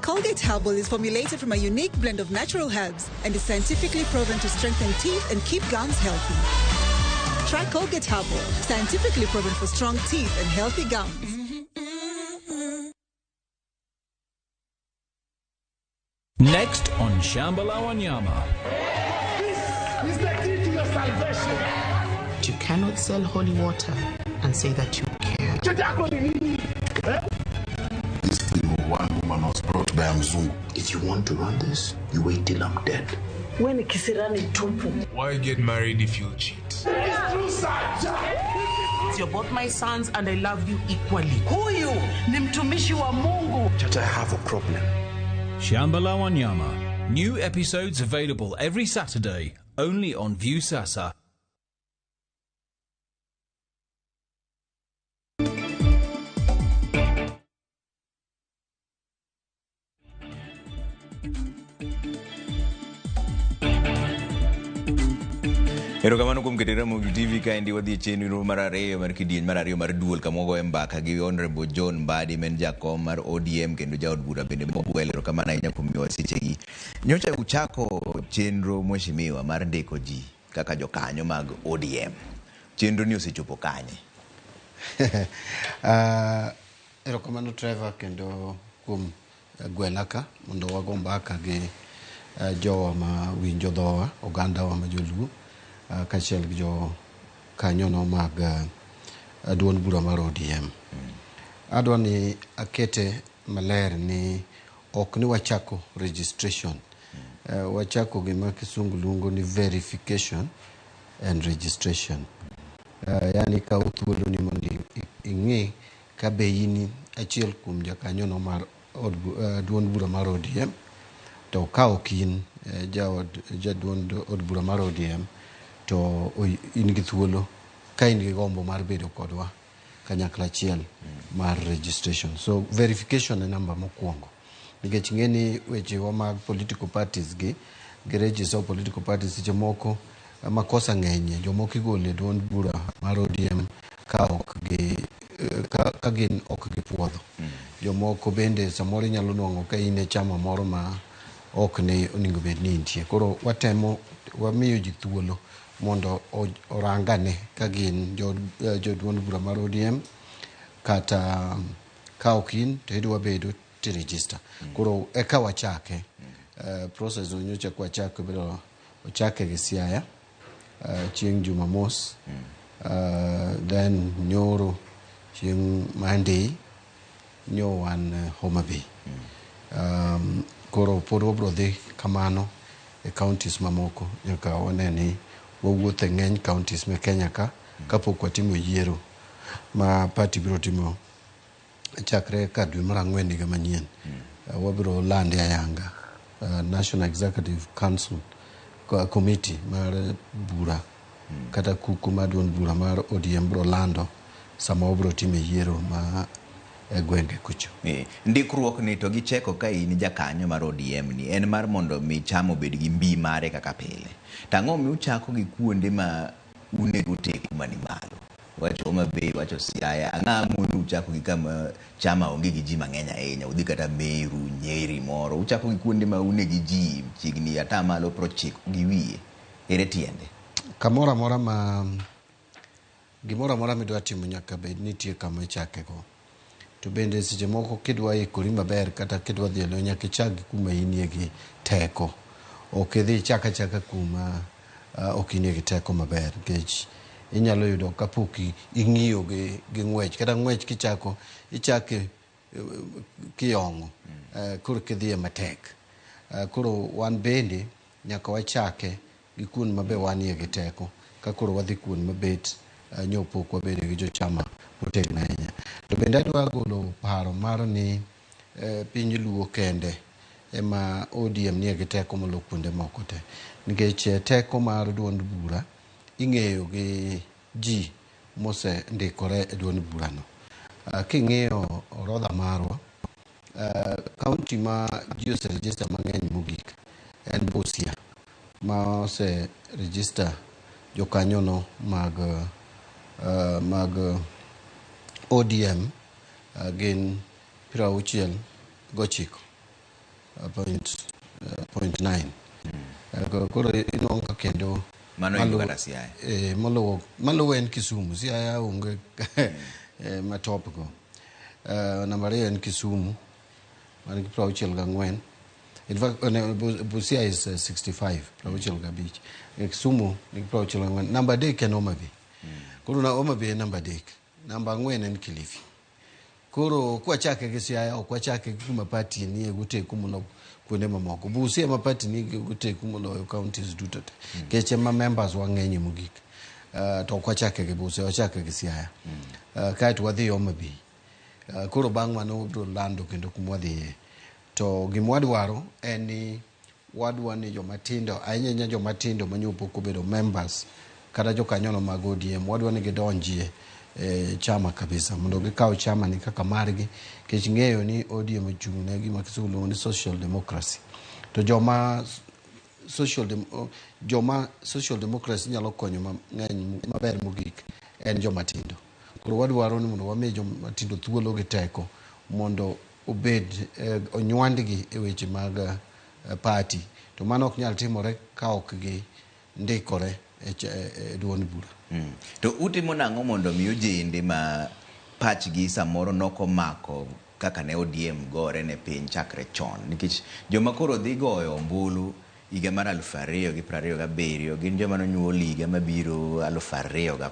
Colgate Herbal is formulated from a unique blend of natural herbs and is scientifically proven to strengthen teeth and keep gums healthy. Try Colgate Herbal, scientifically proven for strong teeth and healthy gums. Next on Shambhala Wanyama. This is the key to your salvation. You cannot sell holy water and say that you care. This thing of one woman was brought by a Mzungu. If you want to run this, you wait till I'm dead. When kisirani tupu. Why get married if you'll cheat? It's true, sir. You're both my sons and I love you equally. Huyu ni mtumishi wa Mungu. Chacha, I have a problem. Shambhala Wanyama. New episodes available every Saturday, only on Viusasa. Erokamano kuom keto Ramogi TV kaendi wadhi e chenro mar ariyo mar kidieny mar ariyo mar duol kama wagoye mbaka gi Honorable John Mbadi ma en jakom mar ODM kendo jaod bura bende mogwel. Erokamano ahinya kuom miyowa sechegi. Nyocha uchako chenro mheshimiwa mar ndiko ji kaka jokanyo mag ODM. Chenro ni osechopo kanye? Erokamano Trevor kendo kuom gwela ka mondo wago mbaka gi jowa ma winjo dhowa, ogandawa ma joluo, kaachiel gi jo kanyono mag duond bura mar ODM. Adwa ni akete maler ni ok ni wachako registration. Wachako gima kisungu luongo ni verification and registration. Yani kaw thuolo ni mondo ing'e ka be in achiel kuom jakanyono mar duond bura mar ODM, to ka ok in jaduond od bura mar ODM, to in gi thuolo ka in gi gombo mar bedo kodwa kanyakla achiel mar registration. So verification e namba mokwongo, nikech ing'e ni wechewa mag political parties gi register political parties seche moko makosa ng'enye, jomoko igolo e duond bura mar ODM ka ok gi ka gin ok gipuodho. Jomoko bende samoro inyalo nwang'o ka in e chama moro ma ok ne onego bed ni intie. Koro watemo wamiyo ji thuolo mondo orangane ka gin joduond bura mar ODM kata ka ok in to idwa bedo ti register. Koro eka wachake. Process no nyocha kwachako biro ochake gi Siaya chieng' Jumamos, then nyoro chieng' Monday nyo wan Homa Bay. Koro pod wabro dhi kamano e counties mamoko nyaka wane ni wawuotho e ng'eny counties me Kenya ka kapok watimo yiero ma party biro timo chakre ka dwe mar ang'wen higa manyien. Wabiro lande ayanga National Executive Council Committee mar bura kata kuku mar duond bura mar ODM biro lando sama wabiro timo yiero ma e gwenge kucho. Ndikruok ni to gicheko ka in jakanyo mar ODM ni en mar mondo mi chama obed gi mbi mare kaka pile. To ang'o mi uchako gi kuonde ma unego teku mani malo? Wacho Homa Bay, wacho Siaya, ang'o mondo uchako gi kama chama onge gi ji mang'eny ahinya, udhi kata Meru, Nyeri moro, uchako gi kuonde ma une gi ji chiegni atamalo 90 gi wiye. Ere tiende? Kamoro amora ma gimoro amora midwa timo nyaka bed nitie kama ichake go. To bende seche moko kidwa ikori maber kata kidwa dhi e lweny nyaka ichak gi kuma inie gi teko. Ok idhi ichak achaka kuma ok inie gi teko maber nikech inyalo yudo kapok ing'iyo gi ng'wech kata ng'wech kichako ichake kiyong'o koro kidhiye matek. Koro wan bende nyaka wachake gi kuond mabe wanie gi teko ka koro wadhi kuond mabet nyo pok wabedo gi jochama motegno ahinya. To bende adwa golo paro mar ni piny Luo kende ema ODM nie gi teko molo kuonde moko te. Nikech teko mar duond bura ing'eyo gi ji mosendikore e duond burano. King'iyo orodha marwa, kaunti ma ji oserejista mang'eny mogik en Busia ma oserejista jokanyono mag ODM gin 69.9. Koro inuang'o ka kendo mano kata Siaya. Maluwo en Kisumu. Siaya onge matop go. Namba 2 en Kisumu man gi 64. In fact, Busia is 65, 65. Kisumu nigi 64. Namba 3 en Homa Bay. Koro na Homa Bay en namba 3. Namba 4 en Kilifi. Koro kwachake gi Siaya ok wachake gi kuma party nie goteku molo kuonde mamoko. Busia ema party ni goteku moloyo counties duto te. Nikech ema members wang'eny mogik. To ok wachake gi Busia, wachake gi Siaya. Kaeto wadhi Homa Bay. Koro bang' mano wabiro lando kendo kuma wadhiye. To gima wadwaro en ni wadwa ni joma tindo, ahinya ahinya joma tindo manyo pok obedo members kata jokanyono mag ODM, wadwa ni gidonjie chama kabisa mondo gikaw chama ni kaka margi nikech ng'eyo ni ODM ochung' ne gima kisungu luongo ni social democracy. To joma social democracy nyalo konyo mang'eny maber mogik en joma tindo. Koro wadwaro ni mondo wami joma tindo thuolo gi teko mondo obed onywandgi e weche mag party. To mano ok nyal timore ka ok gi ndikore e duond bura. To utimo nang'o mondo mi ojende ma pachgi samoro nokomako kaka ne ODM gore ne piny chakre chon? Nikech joma koro dhi goyo ombulu higa mar 2027 gin joma nonyuol higa mabiro 2010.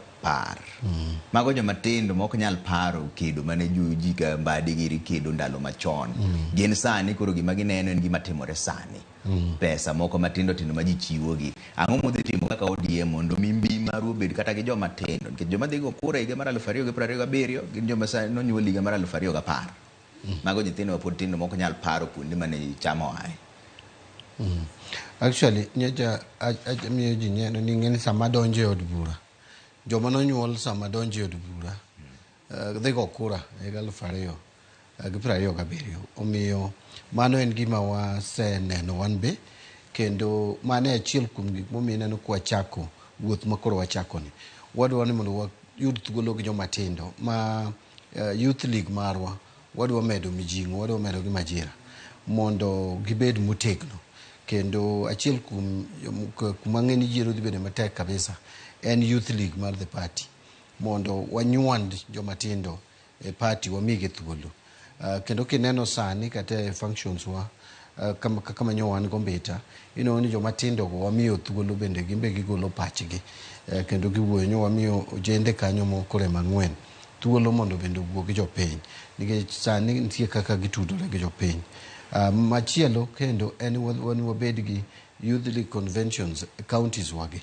Mago joma tindo ma ok nyal paro kedo mane ji ka Mbadi giri kedo ndalo machon. Gin sani koro gima gineno en gima timore sani. Pesa moko matindo tindo ma ji chiwogi. Ang'o modhi timo kaka ODM mondo mi mbi maru obed kata gi joma tindo? Nikech joma dhi go kura higa mar 2027 gin joma sani nonyuol higa mar 2010. Mago nyithindo mapod tindo mok nyal paro kuonde mane chama oaye. Actually, nyocha miyo ji neno ni ng'eni sama donjo e od bura, joma nonyuol sama donjo e od bura dhi go kura higa 2027. Omiyo mano en gima waseneno wan be, kendo mano e achiel kuom gik momiyo ineno kwachako wuoth ma koro wachako ni. Wadwa ni mondo wayud thuolo gi joma tindo ma youth league marwa, wadwa medo mijing'o, wadwa medo gi majira mondo gibed motegno. Kendo achiel kuom kuma ng'e ni yiero dhi bedo matek kabisa en youth league mar the party, mondo wanywand joma tindo e party, wamigi thuolo. Kendo kineno sani kata e functions wa kaka manyo wan go Mbita, ineno ni joma tindo go wamiyo thuolo bende gin be gigolo pachgi kendo giwuoyo. Nyo wamiyo ojende kanyo mokore mang'wen thuolo mondo bende owuo gi jopiny, nikech sani nitie kaka gitudore gi jopiny. Machielo kendo en wan wabed gi youth league conventions e counties wagi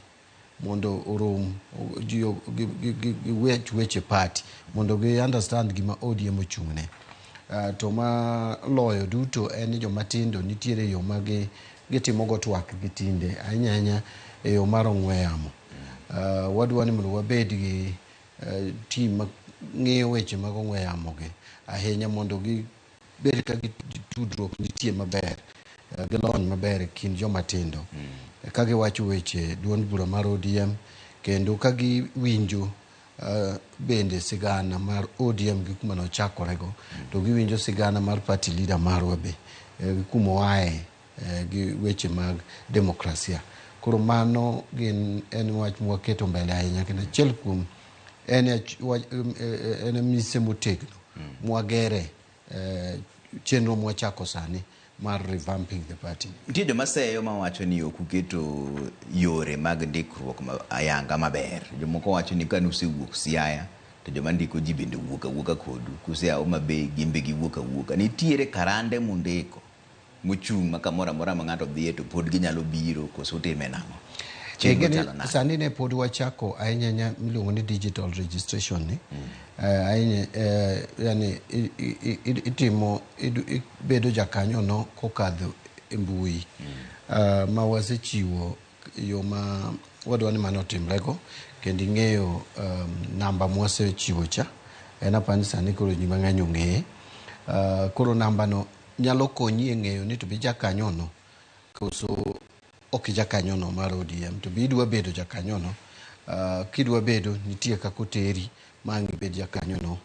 mondo orom ji giwech weche party mondo gi understand gima ODM ochung'ne. To maloyo duto en ni joma tindo nitiere yo ma gitimo go twak gi tinde ahinya ahinya e yo mar ong'we yamo. Wadwa ni mondo wabed gi team ma ng'iyo weche mag ong'we yamo gi ahinya mondo gibed ka tudruok nitie maber gi lony maber e kind joma tindo ka giwacho weche duond bura mar ODM kendo ka giwinjo bende sigana mar ODM gi kuma nochakorego, to giwinjo sigana mar party leader marwa be gi kuma oaye gi weche mag demokrasia. Koro mano gin en wach mwaketo mbele ahinya, kendo achiel kuom en mise motegno mwagere chenro mwachako sani mar revamping the party. Nitie joma seyo mawacho ni ok uketo yore mag ndikruok ayanga maber. Jomoko wacho ni kane usewuok Siaya to joma ndiko ji bende wuok awuoka kodu. Kusea Homa Bay gin be giwuok awuoka. Nitiere karande mundiko mochung' ma kamoro amora ma ng'ato dhiye to pod ginyalo biro koso utime nang'o? Chenro chalo nade? Sani ne pod wachako ahinya ahinya miluongo ni digital registration ni. Ahinya yani itimo ibedo jakanyo no kokadho e mbui. Ma wasechiwo yo ma wadwa ni mano otimrego kendo ing'eyo namba mwasechiwo cha en apani sani koro ji mang'eny ong'eye. Koro namba no nyalo konyi e ng'eyo ni to be jakanyo no koso ok jakanyono mar ODM to be idwa bedo jakanyono. Kidwa bedo nitie kaka oteri ma ang' ibed jakanyono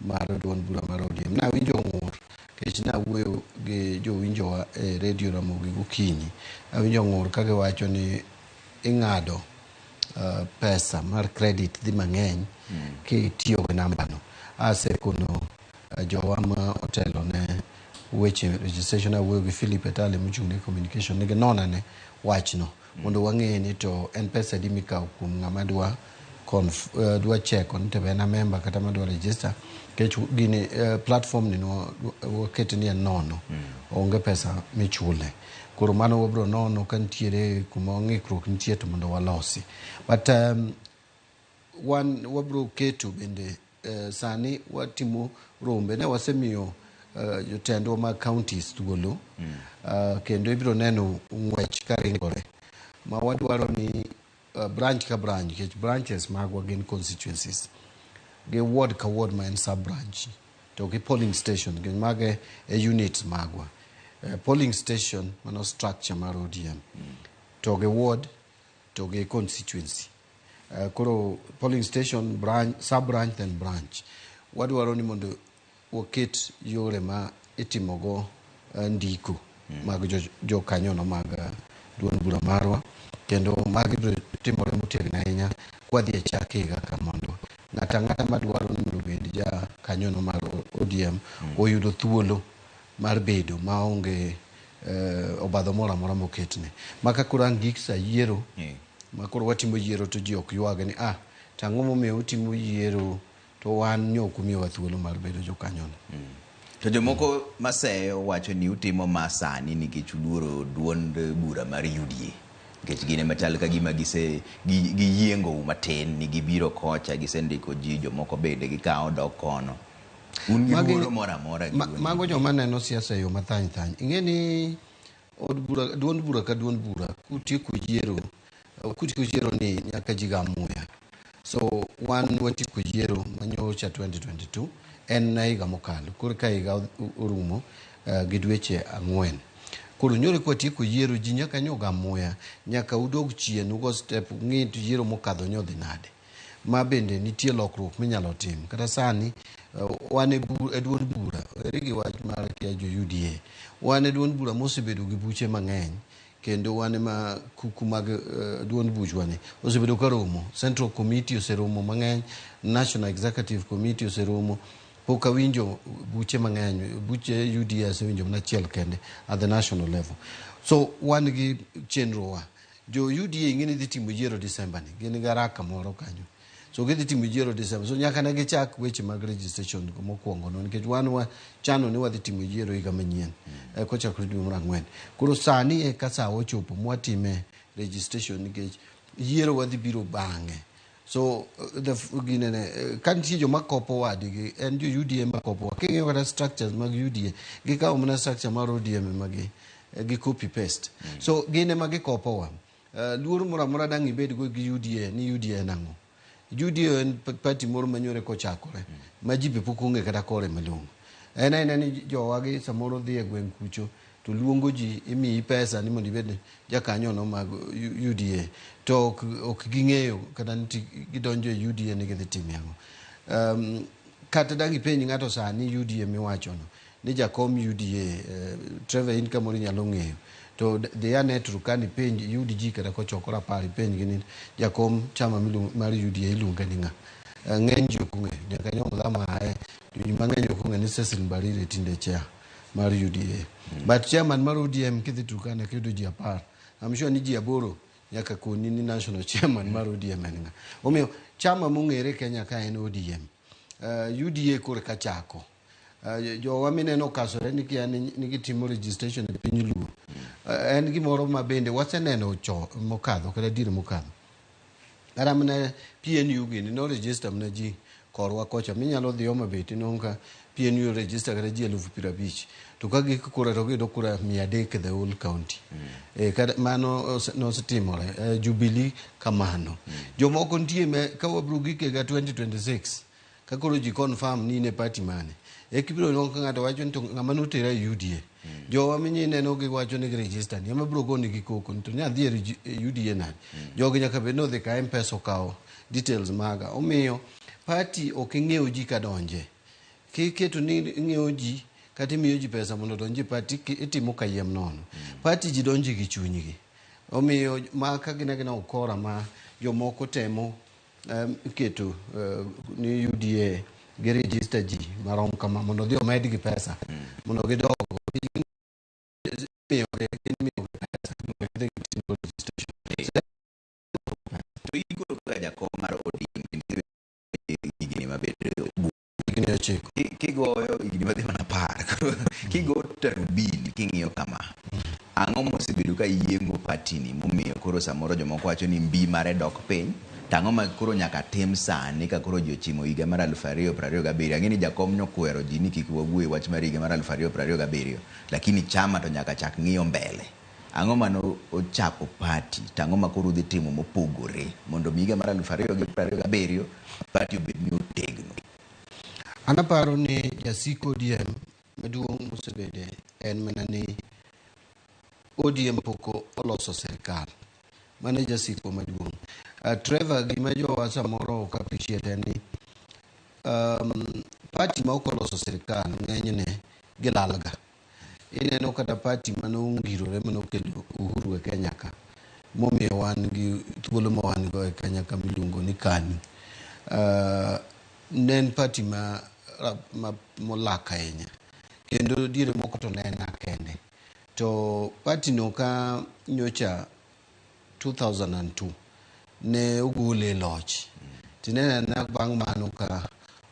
mar duond bura mar ODM. Nawinjo ng'ur nikech nawuoyo gi jowinjowa e redio Ramogi gokinyi. Awinjo ng'ur ka giwacho ni ing'ado pesa mar credit dhi mang'eny kitiyo gi namba no. Asekono jowa ma otelo ne weche registration awuoyo gi Philip Etale mochung' ne communication ni ginon ane wachno mondo wang'e ni to en pesa adi mikawo kuom ng'ama dwa dwa cheko ni to be en a member kata madwa register nikech gini platform ni wakete ni en nono. Onge pesa michule. Koro mano wabro nono ka nitiere kuma ng'ikruok nitie to mondo walosi. But wan wabro keto bende sani watimo rombe ne wasemiyo jotendwa mag counties thuolo kendo ibiro neno ng'wech karingore ma wadwaro ni branch ka branch nikech branches magwa gin constituencies gi ward ka ward ma en sub branch to gi polling station gin mage e units magwa. Polling station mano structure mar ODM to gi ward to gi constituency. Koro polling station, branch, sub branch then branch. Wadwaro ni mondo waket yore ma itimogo ndiko mag jokanyono mag duond bura marwa kendo magi biro timore motegno ahinya kwadhi e chak higa ka mondo ng'ato ang'ata madwaro ni mondo obed jakanyono mar ODM oyudo thuolo mar bedo maonge obadho moro amora moketne. Ma ka koro ang' gik sa yiero ma koro watimo yiero to ji ok ywag ni ah to ang'o momiyo utimo yiero to wan nyo ok umiyowa thuolo mar bedo jokanyono. To jomoko maseyo wacho ni utimo ma sani nikech uluoro duond bura mar UDA. Nikech gin ema chal ka gima gise giyiengou matin ni gibiro kocha gisendiko ji jomoko bende gikawo dok kono. Un gi luoro moro amora gi duond Mago joma neno siasa e yo mathany thany. Ing'e ni od bura, duond bura ka duond bura kutieko yiero ni nyaka ji ga muya. So wan watieko yiero manyocha 2022 en na higa mokalo. Koro ka higa orumo gi dweche 4. Koro nyoro kwatieko yiero ji nyaka nyoga muya, nyaka udog chien ugo step ung'i to yiero mokadho nyodhi nade. Ma bende nitie lokruok minyalo tim. Kata sani wan e duond bura, ere gi wach mar kia jo UDA. Wan e duond bura mosebedo gi buche mang'eny kendo wan ema kuku mag duond buchwa ni osebedo ka romo. Central Committee oseromo mang'eny, National Executive Committee oseromo. Pok awinjo buche mang'eny, buche UDA asewinjo mana achiel kende at the national level. So wan gi chenro wa. Jo UDA ing'e ni dhi timo yiero December ni, gin gi haraka moro kanyo. So gidhi timo yiero December. So nyaka ne gichak weche mag registration mokwongo no nikech wan wachano ni wadhi timo yiero higa manyien kochakore dwe mar 4. Koro sani e ka sa ochopo mwatime registration nikech yiero wadhi biro bang'e. So ginene ka nitie joma kopo wadgi en jo UDA ma kopowa. King'iyo kata structures mag UDA gikawo mana structure mar ODM ema gi copy paste. So gin ema gikopowa. Luoro moro amora dang' ibedgo gi UDA ni UDA en ang'o? UDA en party moro manyore kochakore ma ji be pok ong'e kata kore malong'o. En aena ni jowagi samoro dhi e gweng' kucho to luongo ji imiyi pesa ni mondo ibed jakanyono mag UDA to ok ging'eyo kata ni gidonjo e UDA ni gidhi timo ang'o. Kata dang' ipenj ng'ato sani UDA miwachono ni jakom UDA Trevor in kamoro inyalo ng'eyo to dhi ane Turkana ipenj yud ji kata kochokore 10 ipenj gi ni jakom chama mar UDA iluonge ni ng'a. Ng'eny ji ok ong'eyo nyaka nyom dhama aye ji mang'eny ok ong'eyo ni Cecil Mbarire tinde chair mar UDA. But chairman mar ODM kidhi Turkana kiyudo ji 10, I'm sure ni ji 8 nyaka koni ni national chairman mar ODM en ng'a. Omiyo chama mong'ere Kenya ka en ODM. UDA koro ka chako. Jowa mineno okasore ni kia ni gitimo registration e piny Luo. En gimoro ma bende waseneno cho mokadho kata diere mokadho. Kata mana PNU gini no register mana ji korwa kocha minyalo dhi Homa Bay tinwang'o ka PNU register kata ji 50,000 to ka giko kura to giyudo kura 300 the whole county. Kata mano nosetimore. Jubilee kamano. Jomoko nitie me ka wabiro gik higa 2026 ka koro ji confirm ni in e party mane. Eka ibiro nwang'o ka ng'ato wacho ni to ng'ama notera e UDA. Jowa minyi neno giwacho ni giregister ni ema biro goni gi koko ni to ne adhi e UDA nade. Jogi nyaka bed ni odhi ka M-Pesa okawo details maga. Omiyo party ok ing'iew ji kadonje. Kiketo ni ing'iewo ji kata imiyo ji pesa mondo odonj e party itimo kayiem nono. Party ji donje gi chunygi. Omiyo ma ka gin agina ukora ma jomoko temo keto ni UDA gi register ji marom kama mondo odhi omed gi pesa mondo gidog imiyogi gin imiyogi pesa mondo gidhi gitim registration. To in koro kaka jakom mar ODM higni mabed Higni 9. Kigoyo higni madhi mana 10 kigo tarubini king'iyo kama ang'o mosebedo ka yiengo party ni momiyo koro samoro jomoko wacho ni mbi mare dok piny to ang'o ma koro nyaka tim sani ka koro ji ochimo higa mar 2027? Ang'e ni jakom nyokwero ji ni kik wawuo e wach mar higa mar 2027, lakini chama to nyaka chak ng'iyo mbele. Ang'o mano ochako party to ang'o ma koro udhi timo mopogore mondo mi higa mar 2027 party obed ni otegno? An aparo ni jasik ODM maduong' mosebede en mana ni ODM pok oloso sirikal. Mano e jasikwa maduong'. Trevor, gima jowa samoro ok appreciate en ni party ma ok oloso sirikal ng'enyne gilalga. Ineno kata party mane ongirore mane okelo Uhuru e Kenya ka momiyo wan gi thuolo ma wan go e Kenya ka miluongo ni KANU. Ne en party ma molak ahinya kendo diere moko to ne en kende. To party no ka nyocha 2002 ne ogole e loch. Tineno anena bang' mano ka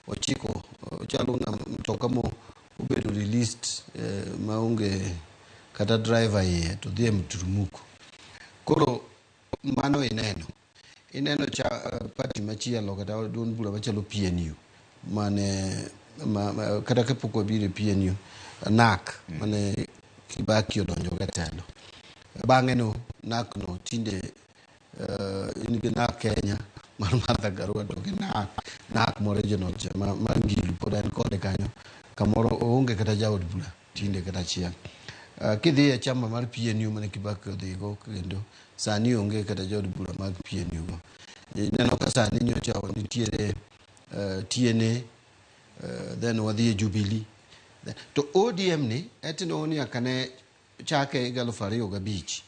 ochiko ochalo ng'ama mtoka mo obedo released maonge kata driver iye to dhi e mturumuko. Koro mano ineno. Ineno cha party machielo kata duond bura machalo PNU mane kata kapok wabiro e PNU NARC mane Kibaki odonjo go e telo. Bang'e no NARC no tinde in gi NARC Kenya mar Martha Karua to gi NARC mo regional cha mar Ngilu pod en kode kanyo kamoro oonge kata jaod bura tinde kata achiel. Kidhi e chama mar PNU mane Kibaki odhigo kendo sani onge kata jood bura mag PNU go. Ineno ka sani nyocha nitiere TNA, then wadhi e Jubilee. To ODM ni etino ni nyaka ne chake higa 2005.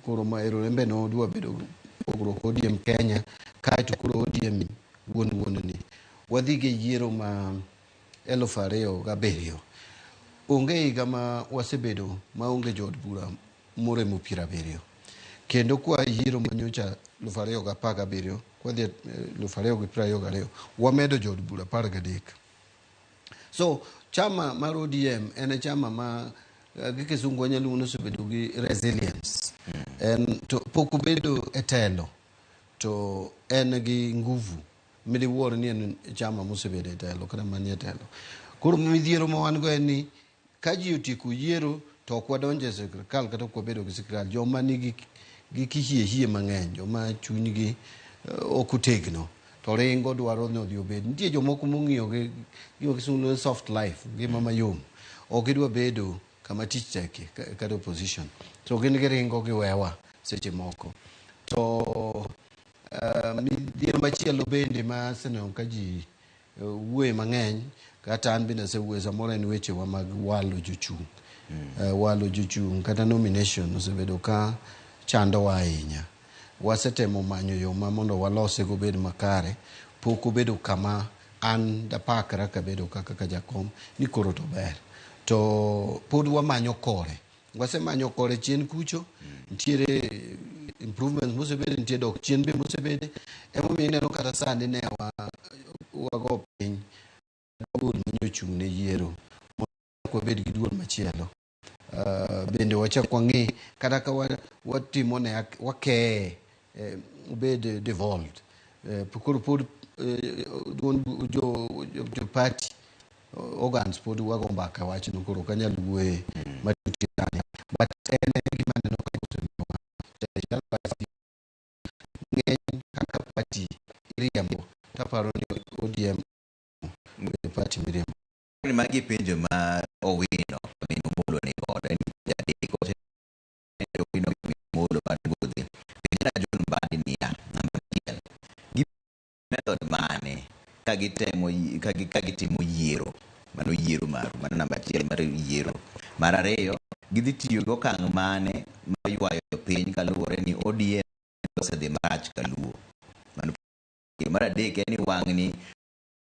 Koro ma ero en be nodwa bedo pogruok ODM Kenya kaeto koro ODM wuon wuon ni wadhi gi yiero ma 2007. Onge higa ma wasebedo maonge jood bura moremo 70. Kendo kwa yiero manyocha 2017 kwadhi 2022 wamedo jood bura 13. So chama mar ODM en chama ma gi kisungu wanyalo luongo ni osebedo gi resilience. En to pok obedo e telo to en gi nguvu midiwuor ni en chama mosebedo e telo kata manie telo. Koro midhiero ma wan go en ni ka ji otieko yiero to ok wadonjo e sirikal kata ok wabedo gi sirikal. Joma nigi gi kihiehie mang'eny, joma chunygi ok otegno to ringo dwaro ni odhi obed. Nitie jomoko mong'iyo gi gima kisungu luongo ni soft life, ngima mayom. Ok gidwa bedo kama tich tekie kata opposition. To gin giringo giwewa seche moko. To midhiero machielo bende ma aseneno ka ji wuoye mang'eny kata an bende asewuoye samoro en wechewa mag walo jochung'. Walo jochung' kata nomination osebedo ka chandowa ahinya. Wasetemo manyo yo ma mondo walose gobed makare, pok obedo kama An dapakra kabedo kaka ka jakom ni koro to ber. To pod wamanyo kore. Wasemanyo kore chien kucho, nitiere improvements mosebede, nitie dok chien be mosebede. Emomiyo ineno kata sani ne wago piny duol manyochung' ne yiero mondo wabed gi duol machielo. Bende wachak wang'i kata ka watimo ne wakeye obed devolved. Koro pod duond jo party organs pod wago mbaka wachno, koro ok anyal wuoye matut sani, but en gima aneno ka osemiyowa ng'eny kaka party iriembo. Taparo ni ODM obedo party miriembo. Magi penjo ma Owino min Omolo ni godo en jadek Owino min Omolo mar Godhi. Penjna John Mbadi niya, namba 1, gi method mane ka gitemo ka gitimo yiero, mano yiero maru, mano namba 1 mar yiero. Mar 2, gidhi tiyo gi okang' mane mar ywayo piny kaluwore ni ODM osedhi marach kaluo. Mano mar 3 en ni wang'ni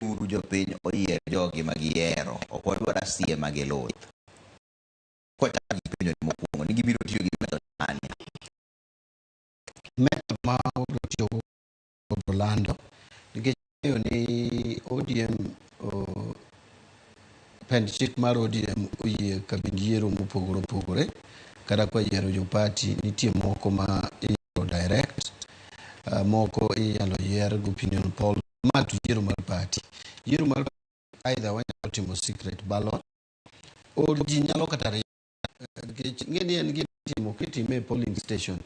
uru jopiny oyier jogi ma giyiero, ok wadwar asiema gi luth. Kwachako gi penjo ni mokwongo ni gibiro tiyo gi method mane? Method ma wabiro tiyogo wabiro lando, nikech ng'eyo ni ODM pend chik mar ODM oyie kabind yiero mopogore opogore. Kata kwa yiero jo party nitie moko ma iyiero direct, moko inyalo yier gi opinion poll. Ma to yiero mar party. Yiero mar either wanyalo timo secret ballot or ji nyalo kata nikech ing'e ni en gima itimo kitime e polling station,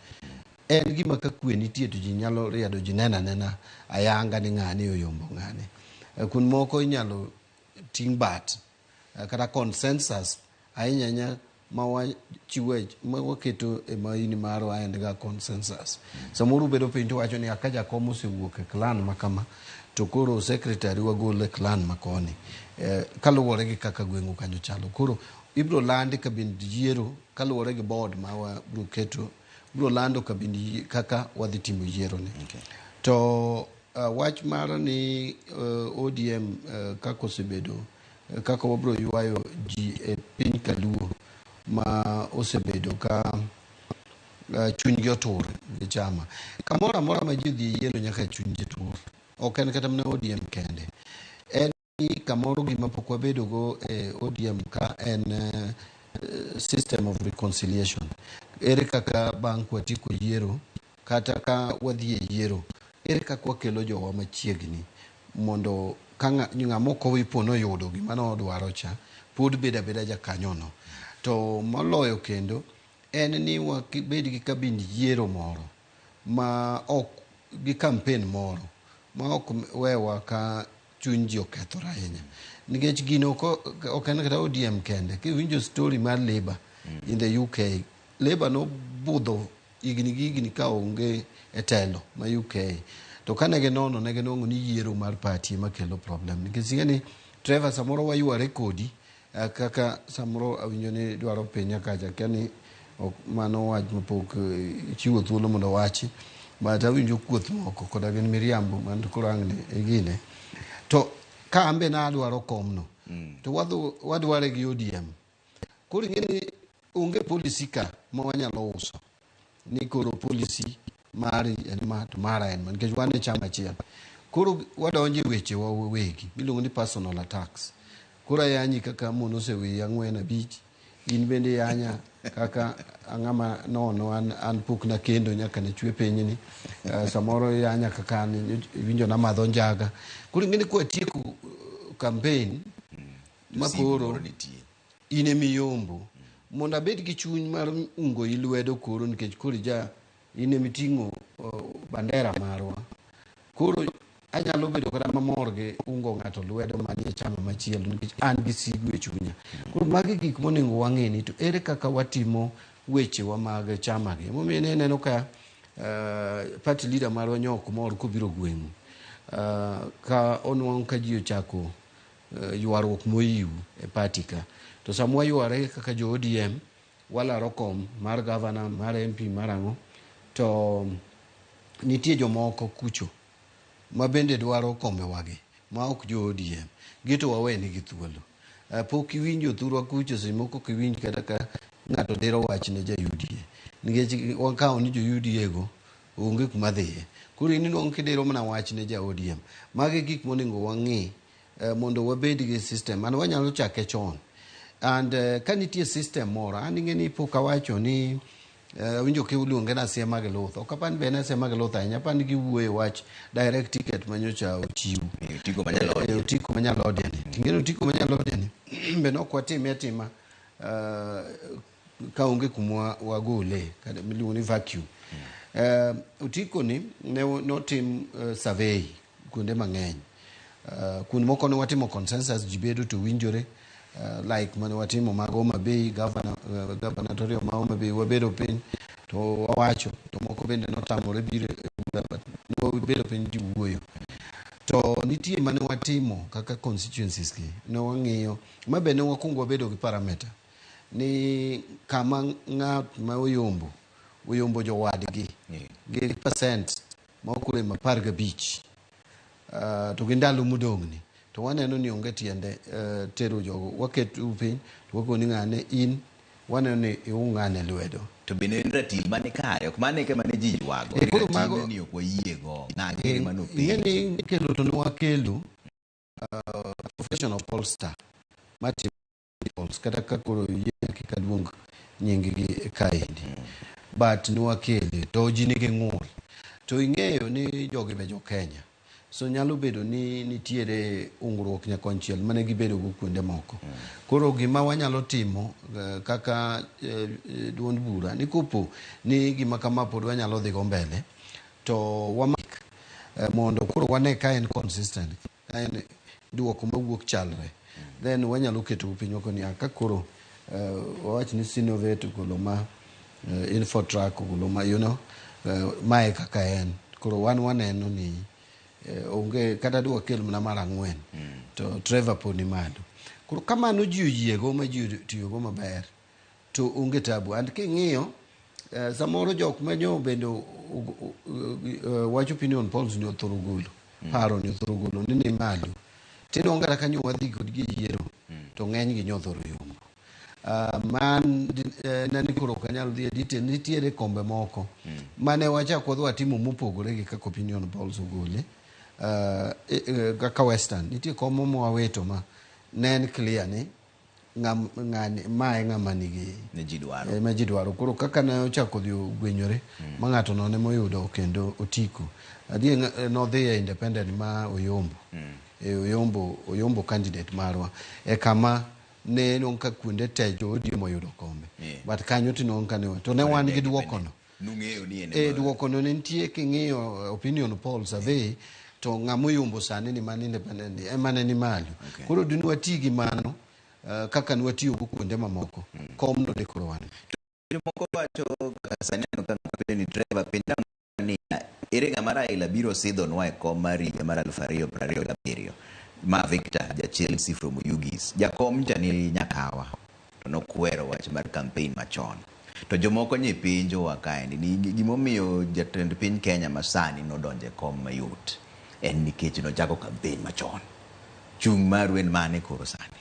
en gima ka kwe nitie to ji nyalo riedo, ji neno anena ayanga ni ng'ani oyombo ng'ani. Kuond moko inyalo ting' bat kata consensus ahinya ahinya ma wachiwo ma waketo e maini marwa en ga consensus. Samoro ubedo piny to wacho ni ka jakom osewuok e clan ma kama to koro secretary wagol e clan ma koni, kaluwore gi kaka gweng'u kanyo chalo. Koro ibiro landi kabind yiero kaluwore gi board ma wabiro keto, biro lando kabind kaka wadhi timo yiero ni. To wach mar ni ODM kaka osebedo kaka wabiro ywayo ji e piny kaluo ma osebedo ka chunygi otur gi chama. Kamoro amora ma ji odhi e yiero nyaka chuny ji tur. Ok en kata mana ODM kende. En ni kamoro gima pok wabedogo e ODM ka en system of reconciliation. Ere kaka bang' kwatieko yiero kata ka wadhi e yiero, ere kaka wakelo jowa machiegni mondo ka ng'ama ok owipo noyudo gima nodwaro cha pod bed abeda jakanyono. To moloyo kendo en ni wabed gi kabind yiero moro ma ok gi campaign moro ma ok wewa ka chuny ji okethore ahinya. Nikech gino ok en kata ODM kende. Kiwinjo story mar Labour in the UK, Labour nobudho higni gi higni ka onge e telo ma UK. To kane ginono ne ginwang'o ni yiero mar party ema kelo problem. Nikech ing'e ni Trevor samoro wayware kodi kaka samoro awinjo ni dwaro pinya kacha, akia ni ok mano wach mapok ichiwo thuolo mondo owachi, but awinjo kuoth moko koda gin miriambo man to koro ang' igine. To ka an be nadwaro komno to wadware gi ODM. Koro ing'e ni onge policy ka ma wanyalo uso ni koro policy mari en ma to mara en ma, nikech wan e chama achiel. Koro wadonjo e weche wa wawegi miluongo ni personal attacks. Koro ayanyi kaka mon osewiyi 4 5, in bende iyanya kaka ang'ama nono an pok nakendo nyaka ne chwe pinyni. Samoro iyanya kaka an iwinjo namadho njaga. Koro ing'e ni kwatieko campaign ma koro in emiyombo mondo abed gi chuny mar ungo i lwedo koro, nikech koro ija in emiting'o bandera marwa. Koro anyalo bedo kata mamor gi ungo ng'ato lwedo manie chama machielo nikech an gi sigu e chunya. Koro magi gik monego wang'e ni to ere kaka watimo wechewa mag chama gi. Emomiyo ineno ka party leader marwa nyo ok mor kobiro gweng'u. Ka onwang'o ka ji ochako ywaruok moyiw e party ka. To sama wayware kaka jo ODM, walaro kom mar governor, mar MP, mar ang'o, to nitie jomoko kucho ma bende dwaro kombewagi. ma ok jo ODM gi to wawenigi thuolo. Pok iwinjo thurwa kucho seche moko ok iwinj kata ka ng'ato diro wach ne ja UDA nikech wakawo ni jo UDA go onge kuma dhiye. Koro in inuang'o kidiro mana wach ne ja ODM. Magi gik monego wang'i mondo wabed gi system and wanyalo chake chon. And ka nitie system moro, an ing'e ni pok awacho ni awinjo kiluonge ni asiema gi luth. Ok apar ni be en asiema gi luth ahinya, apar ni giwuoyo e wach direct ticket manyocha ochiw. Otiko manyalodia. Otiko manyalodia ni. Ting'e ni otiko manyalodia ni be ne ok watime atima ka onge kuma wagole, kata miluongo ni vacuum. Otiko ni ne notim survey kuonde mang'eny. Kuonde moko ne watimo consensus, ji bedo to winjore, like mane watimo mag Homa Bay, governor, gubernatorial ma Homa Bay, wabedo piny to wawacho, to moko bende notamore biro e bura, but wabedo piny ji wuoyo. To nitie mane watimo kaka constituencies gi, ne wang'iyo, ma be ne wakwongo wabedo gi parameter ni kama ng'at ma oyombo, oyombo jowadgi gi percent ma ok orem 15, to gi ndalo modong'ni to waneno ni onge tiende tero jogo, waketo piny to wakoni ng'ane in waneno ni iung ng'ane lwedo. To bende en ratil mane kare, ok mane ema ne ji ywago. Koro Ratil mago ni ok wayiego, ng'a gini mane openji. Ing'e ni kelo to ne wakelo professional pollster matimo polls, kata ka koro yie kik aluong nying gi kaendi, but ne wakele to ji nigi ng'ur to ing'eyo ni jogi be jo Kenya, so nyalo bedo ni nitiere ungruok nyakonchiel mane gibedo go kuonde moko. Koro gima wanyalo timo kaka duond bura ni kopo ni gima kama pod wanyalo dhi go mbele to wamak mondo koro wane ka en consistent, ka en duoko mawuok chalre, then wanyalo keto piny wako ni ka koro wawach ni Synovate ogolo ma, Infotrack ogolo ma, you know, mae kaka en koro wan waneno ni onge kata dwa kel mana mar 4 to Trevor pod ni malo. Koro kamano ji oyiego ma ji otiyogo maber to onge tabu. And king'iyo samoro jok manyo bende wach opinion polls ni othoro golo, paro ni othoro golo ni ni malo, tinwang'o kata kanyo wadhi kodgi e yiero to ng'eny gi nyothoro yombo. Man nani koro ok anyal dhi e detail, nitiere kombe moko mane wachako wadhi watimo mopogore gi kaka opinion polls ogole. Kaka Western nitie kom moro mwawito ma ne en clear ni ng'ani mae ng'ama nigi ne ji dwaro. Ma ji dwaro. Koro kaka ne ochako dhi ogwenyore ma ng'ato no ne moyudo kendo otiko adhi nodhi e independent ma oyombo. Oyombo candidate marwa e kama ne nwang'o ka kuonde te jo ODM oyudo kombe. But kanyo tinwang'o ka ne to ne wan gi duoko no. Nung'eyo ni en ema- Duoko no ne nitie king'iyo opinion poll survey to ng'ama oyombo sani ni man independent ni ema ne ni malo. Koro dine wati gi mano kaka ne watiyogo kuonde mamoko. Kom no de koro wan. Jomoko wacho sani aneno ka ng'ato penjo ni Trevor penja ni ere ng'ama Raila biro sidhonwa e kom mar higa mar 2027 ma Victor ja Chelsea from Oyugis. Jakom cha ni Nyakawa to nokwero wach mar campaign machon. To jomoko nye penjowa kaendi ni gimomiyo jatend piny Kenya masani nodonjo e kom mayot en nikech nochako campaign machon. Chung' maru en mane koro sani?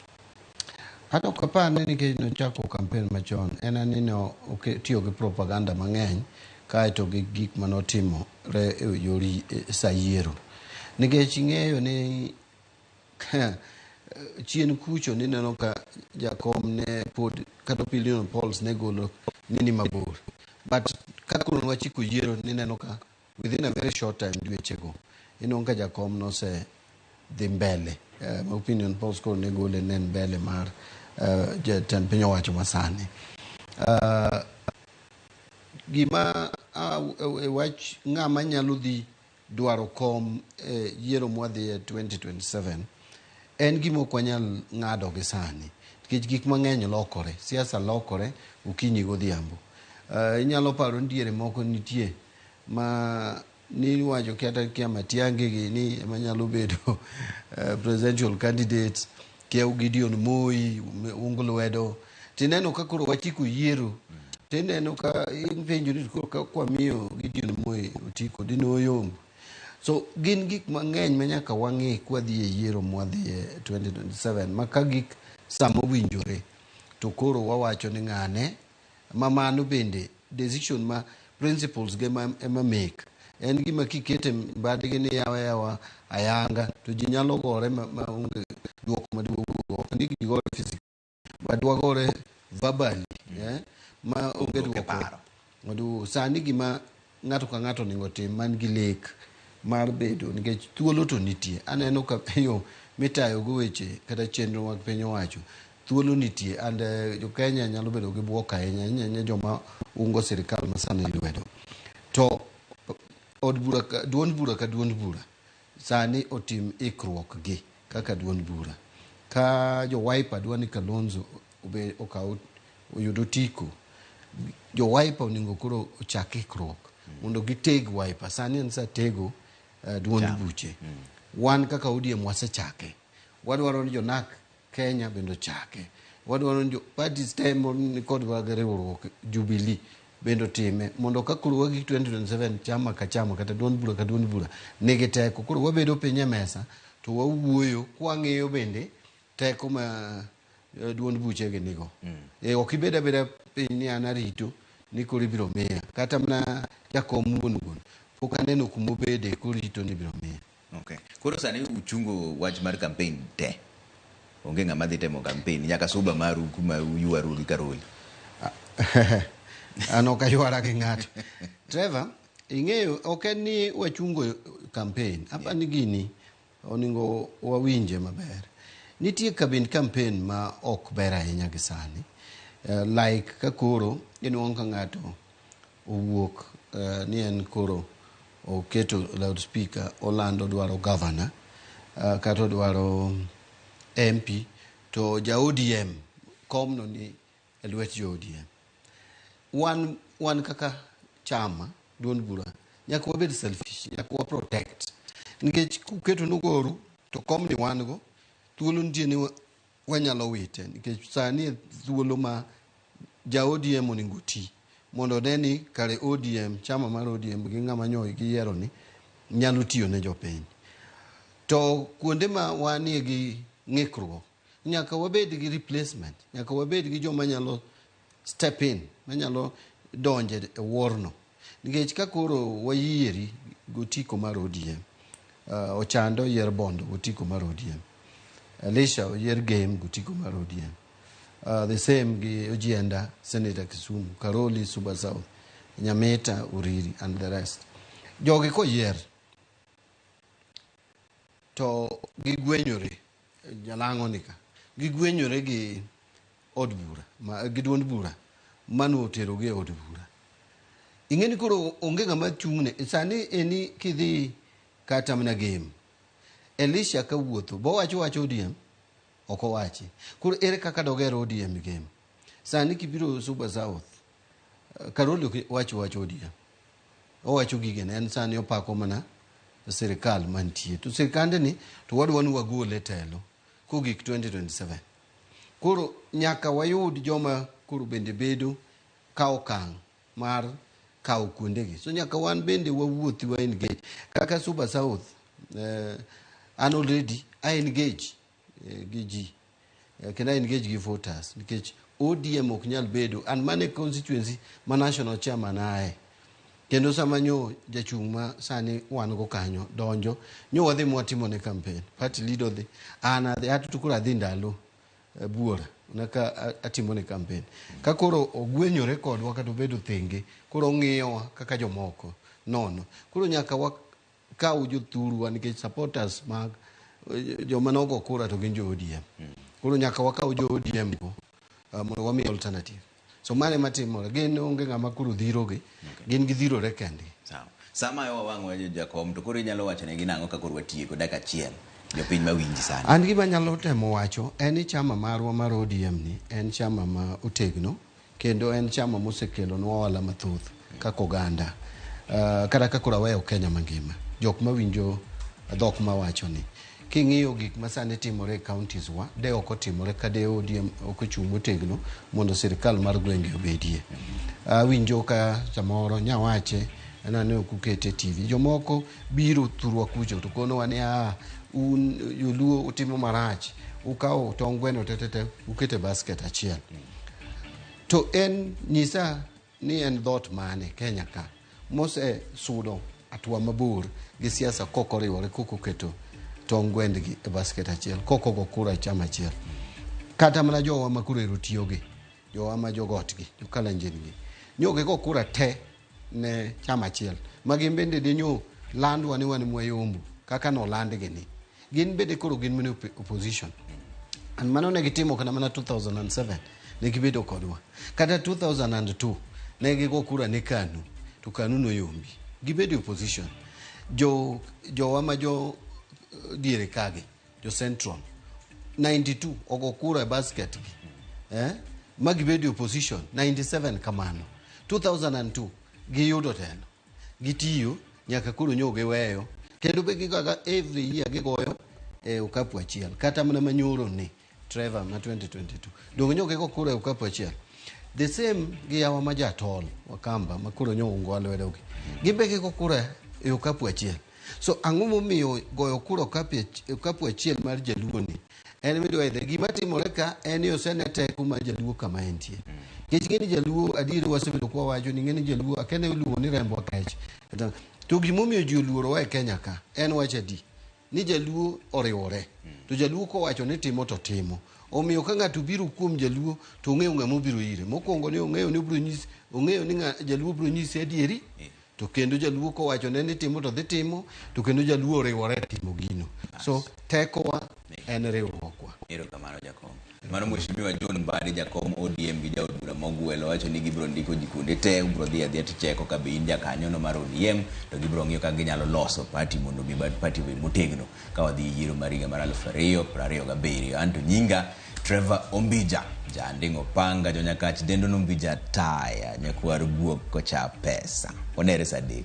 An ok apar ni nikech nochako campaign machon, en ni no tiyo gi propaganda mang'eny kaeto gi gik manotimore e yor sa yiero. Nikech ing'eyo ni chien kucho nineno ka jakom ne pod kata opinion polls ne golo ni ni mabor. But ka koro nwachiko yiero nineno ka within a very short time dwechego inwang'o ka jakom nose dhi mbele. Opinion polls koro ne gole ne en mbele mar jatend piny owacho masani. Gima wach ng'ama nyalo dhi dwaro kom e yiero mwadhiye 2027 en gima ok wanyal ng'ado gi sani nikech gik mang'eny lokore, siasa lokore okinyi godhiambo. Inyalo paro ni diere moko nitie ma niwacho kata kia Matiang'i gi ni ema nyalo bedo presidential candidate, kia Gideon Moi ung lwedo, tineno ka koro wachiko yiero, tineno ka ipenjo ni koro ka kwamiyo Gideon Moi otiko dine oyombo. So gin gik mang'eny ma nyaka wang'i kwadhi e yiero mwadhi e 2027 ma ka gik sama owinjore to koro wawacho ni ng'ane ma mano bende decision ma principles ge ema make en gima kikete mbadgi ni yawa yawa ayanga to ji nyalo gore ma onge duoko maduogo, ok ni ji gore physically but wagore verbally, ma onge duoko maduogo. Sani gima ng'ato ka ng'ato onego tim man gi lek mar bedo, nikech thuolo to nitie, aneno ka yo mitayo go weche kata chenro mag piny owacho, thuolo nitie and jo Kenya nyalo bedo gi buok ahinya ahinya joma ungo sirikal masani lwedo. To od bura ka duond bura ka duond bura sani otim ikruok gi kaka duond bura. Ka jo Wiper dwa ni Kalonzo obe okaw oyud otiko, jo Wiper onego koro ochak ikruok mondo giteg Wiper. Sani en sa tego duond buche. Wan kaka ODM wasechake, wadwaro ni jo NARC Kenya bende ochake, wadwaro ni jo parties te ni kod mag riwruok Jubilee bende otime, mondo ka koro wagik 2027, chama ka chama kata duond bura ka duond bura nigi teko. Koro wabedo piny e mesa to wawuoyo kwang'iyo bende teko ma duond buchegi nigo. Ok ibed abeda piny ni an arito ni koro ibiro miya, kata mana jakom wuon wuon pok aneno kumobede korito ni ibiro miya. Okay. Koro sani uchungo wach mar campaign te. Onge ng'ama dhi temo campaign nyaka suba maru kuma uywaru gi Karoli. An ok aywara gi ng'ato, Trevor. Ing'eyo, ok en ni wachungo campaign. Apa ni gini onego wawinje maber. Nitie kabind campaign ma ok ber ahinya gi sani. Like ka koro inuang'o ka ng'ato owuok ni en koro oketo loudspeaker olando dwaro governor kata odwaro MP, to ja ODM komno ni e lwet jo ODM. Wan kaka chama duond bura nyaka wabed selfish, nyaka wa protect, nikech kuketo nugoru to komni wan go thuolo nitie ni wanyalo wite, nikech sani e thuolo ma ja ODM onego ti mondo one ni kare ODM, chama mar ODM gi ng'ama nyo giyiero ni nyalo tiyo ne jopiny. To kuonde ma wanie gi ng'ikruok, nyaka wabed gi replacement, nyaka wabed gi joma nyalo step in, manyalo donje e worno, nikech ka koro wayieri gotiko mar ODM, Ochando oyier Bondo gotiko mar ODM, Elisha oyier Gem gotiko mar ODM, the same gi Ojienda Senator Kisumu, Karoli Suba South, Nyamita Uriri and the rest. Jogi koyier to gigwenyore jalang'o ni ka gigwenyore gi od bura ma, gi duond bura mano oterogi e od bura. Ing'e ni koro onge ng'ama chung'ne sani. Eni kidhi kata mana Gem, Elisha kawuotho bowacho wach ODM ok owachi. Koro ere kaka doger ODM Gem? Sani kibiro Suba South, Karoli ok wach wach ODM, owacho gigene. En sani opako mana sirikal mantie, to sirikande ni to wadwa ni wagole telo kogik 2027. Koro nyaka wayud joma koro bende bedo ka okang' mar kawo kuondegi. So nyaka wan bende wawuothi wa engage kaka Suba South. An already I engage gi ji kendo I engage gi voters, nikech ODM ok nyal bedo an mane constituency ma national chairman ae. Kendo sama nyo jachung' ma sani wan go kanyo donjo, nyo wadhi mwatimo ne campaign, party leader odhi, an adhi ato, to koro adhi ndalo buora naka atimo ne campaign. Ka koro ogwenyore kodwa kata obedo thenge, koro ong'iyowa kaka jomoko nono. Koro nyaka wakaw jothurwa, nikech supporters mag joma nogo kura to gin jo ODM. Koro nyaka wakaw jo ODM go mondo wami alternative. So mano ema timore. Gin onge ng'ama koro dhirogi, gin gidhirore kendgi. Sawa. Sama yo wang' wa jakom, to koro inyalo wacho negi nang'o ka koro watieko dakika achiel, jopiny mawinji sani? An gima anyalo temo wacho en ni chama marwa mar ODM ni en chama ma otegno, kendo en chama mosekelonwa ohala mathoth kaka oganda. Kata ka koro aweyo Kenya mangima, jok mawinjo dhok mawacho ni king'iyo gik ma sani timore e counties wa, de ok otimore ka de ODM ok ochung' motegno mondo sirikal mar gwenge obedie. Awinjo ka samoro nyawache Aneno kukete e TV. Jomoko biro thurwa kucho to konowa ni ah, un joluo utimo marach. Ukawo tong' gweno te te te ukete basket achiel. To en nyisa ni en dhoot mane Kenya ka mose sudo hatua mabor gi siasa kok oriwore kok oketo tong' gwendgi e basket achiel kok ogo kura e chama achiel. Kata mana jowa ma koro ero tiyogi, jowa ma jogot gi, jo Kalenjin gi, nyo gigo kura te ne chama achiel ma gin bende dinyo landwa ni wan mwayombo kaka nolandgi ni. Gin bende koro gin mana opposition. And mano ne gitimo kata mana 2007 ne gibedo kodwa. Kata 2002 ne gigo kura ne KANU to KANU noyombi. Gibedo e opposition. Jo jowa ma jo diere kagi, jo Central 92 ogo kura e basket gi. Ma gibedo e opposition 97 kamano. 2002 giyudo telo. Gitiyo nyaka koro nyo giweyo kendo be gigoga every year gigoyo e okapu achiel kata mana manyoro ni Trevor ma 2022 donge nyo gigo kura e okapu achiel the same gi yawa ma jatol Wakamba ma koro nyo ungowa lwedo gi gin be gigo kura e okapu achiel. So ang'o momiyo goyo kura okapu achiel mar jaluo ni en midwa idhe gima timore ka en ni osene teko mar jaluo kama entie. Nikech ng'eni jaluo adieri wasebedo kwa wacho ni ng'eni jaluo akene iluongo ni rembwa kech. To gimomiyo ji oluorowa e Kenya ka en wach adi ni jaluo oriwore to jaluo kowacho ni timo to timo. Omiyo ka ng'ato biro kuom jaluo to ong'eyo ng'ama obiro ire. Mokwongo ni ong'eyo ni obiro nyis ong'eyo ni jaluo biro nyise adieri to kendo jaluo kowacho ne ni timo to dhi timo to kendo jaluo oriwore timo gino. So tekowa en riwruokwa. Erokamano jakom. Mano Mheshimiwa John Mbadi jakom ODM gi jaod bura mogwelo wacho ni gibiro ndiko ji kuonde te, ubiro dhi adhiya ticheko ka be in jakanyono mar ODM to gibiro ng'iyo kaka ginyalo loso party mondo mi party obed motegno ka wadhi e yiero mar higa mar 2027. Anto nyinga Trevor Ombija, janding' opanga, jonyakach dendo nombija taya, nyakwar guok kocha pesa. Wanere saa 3.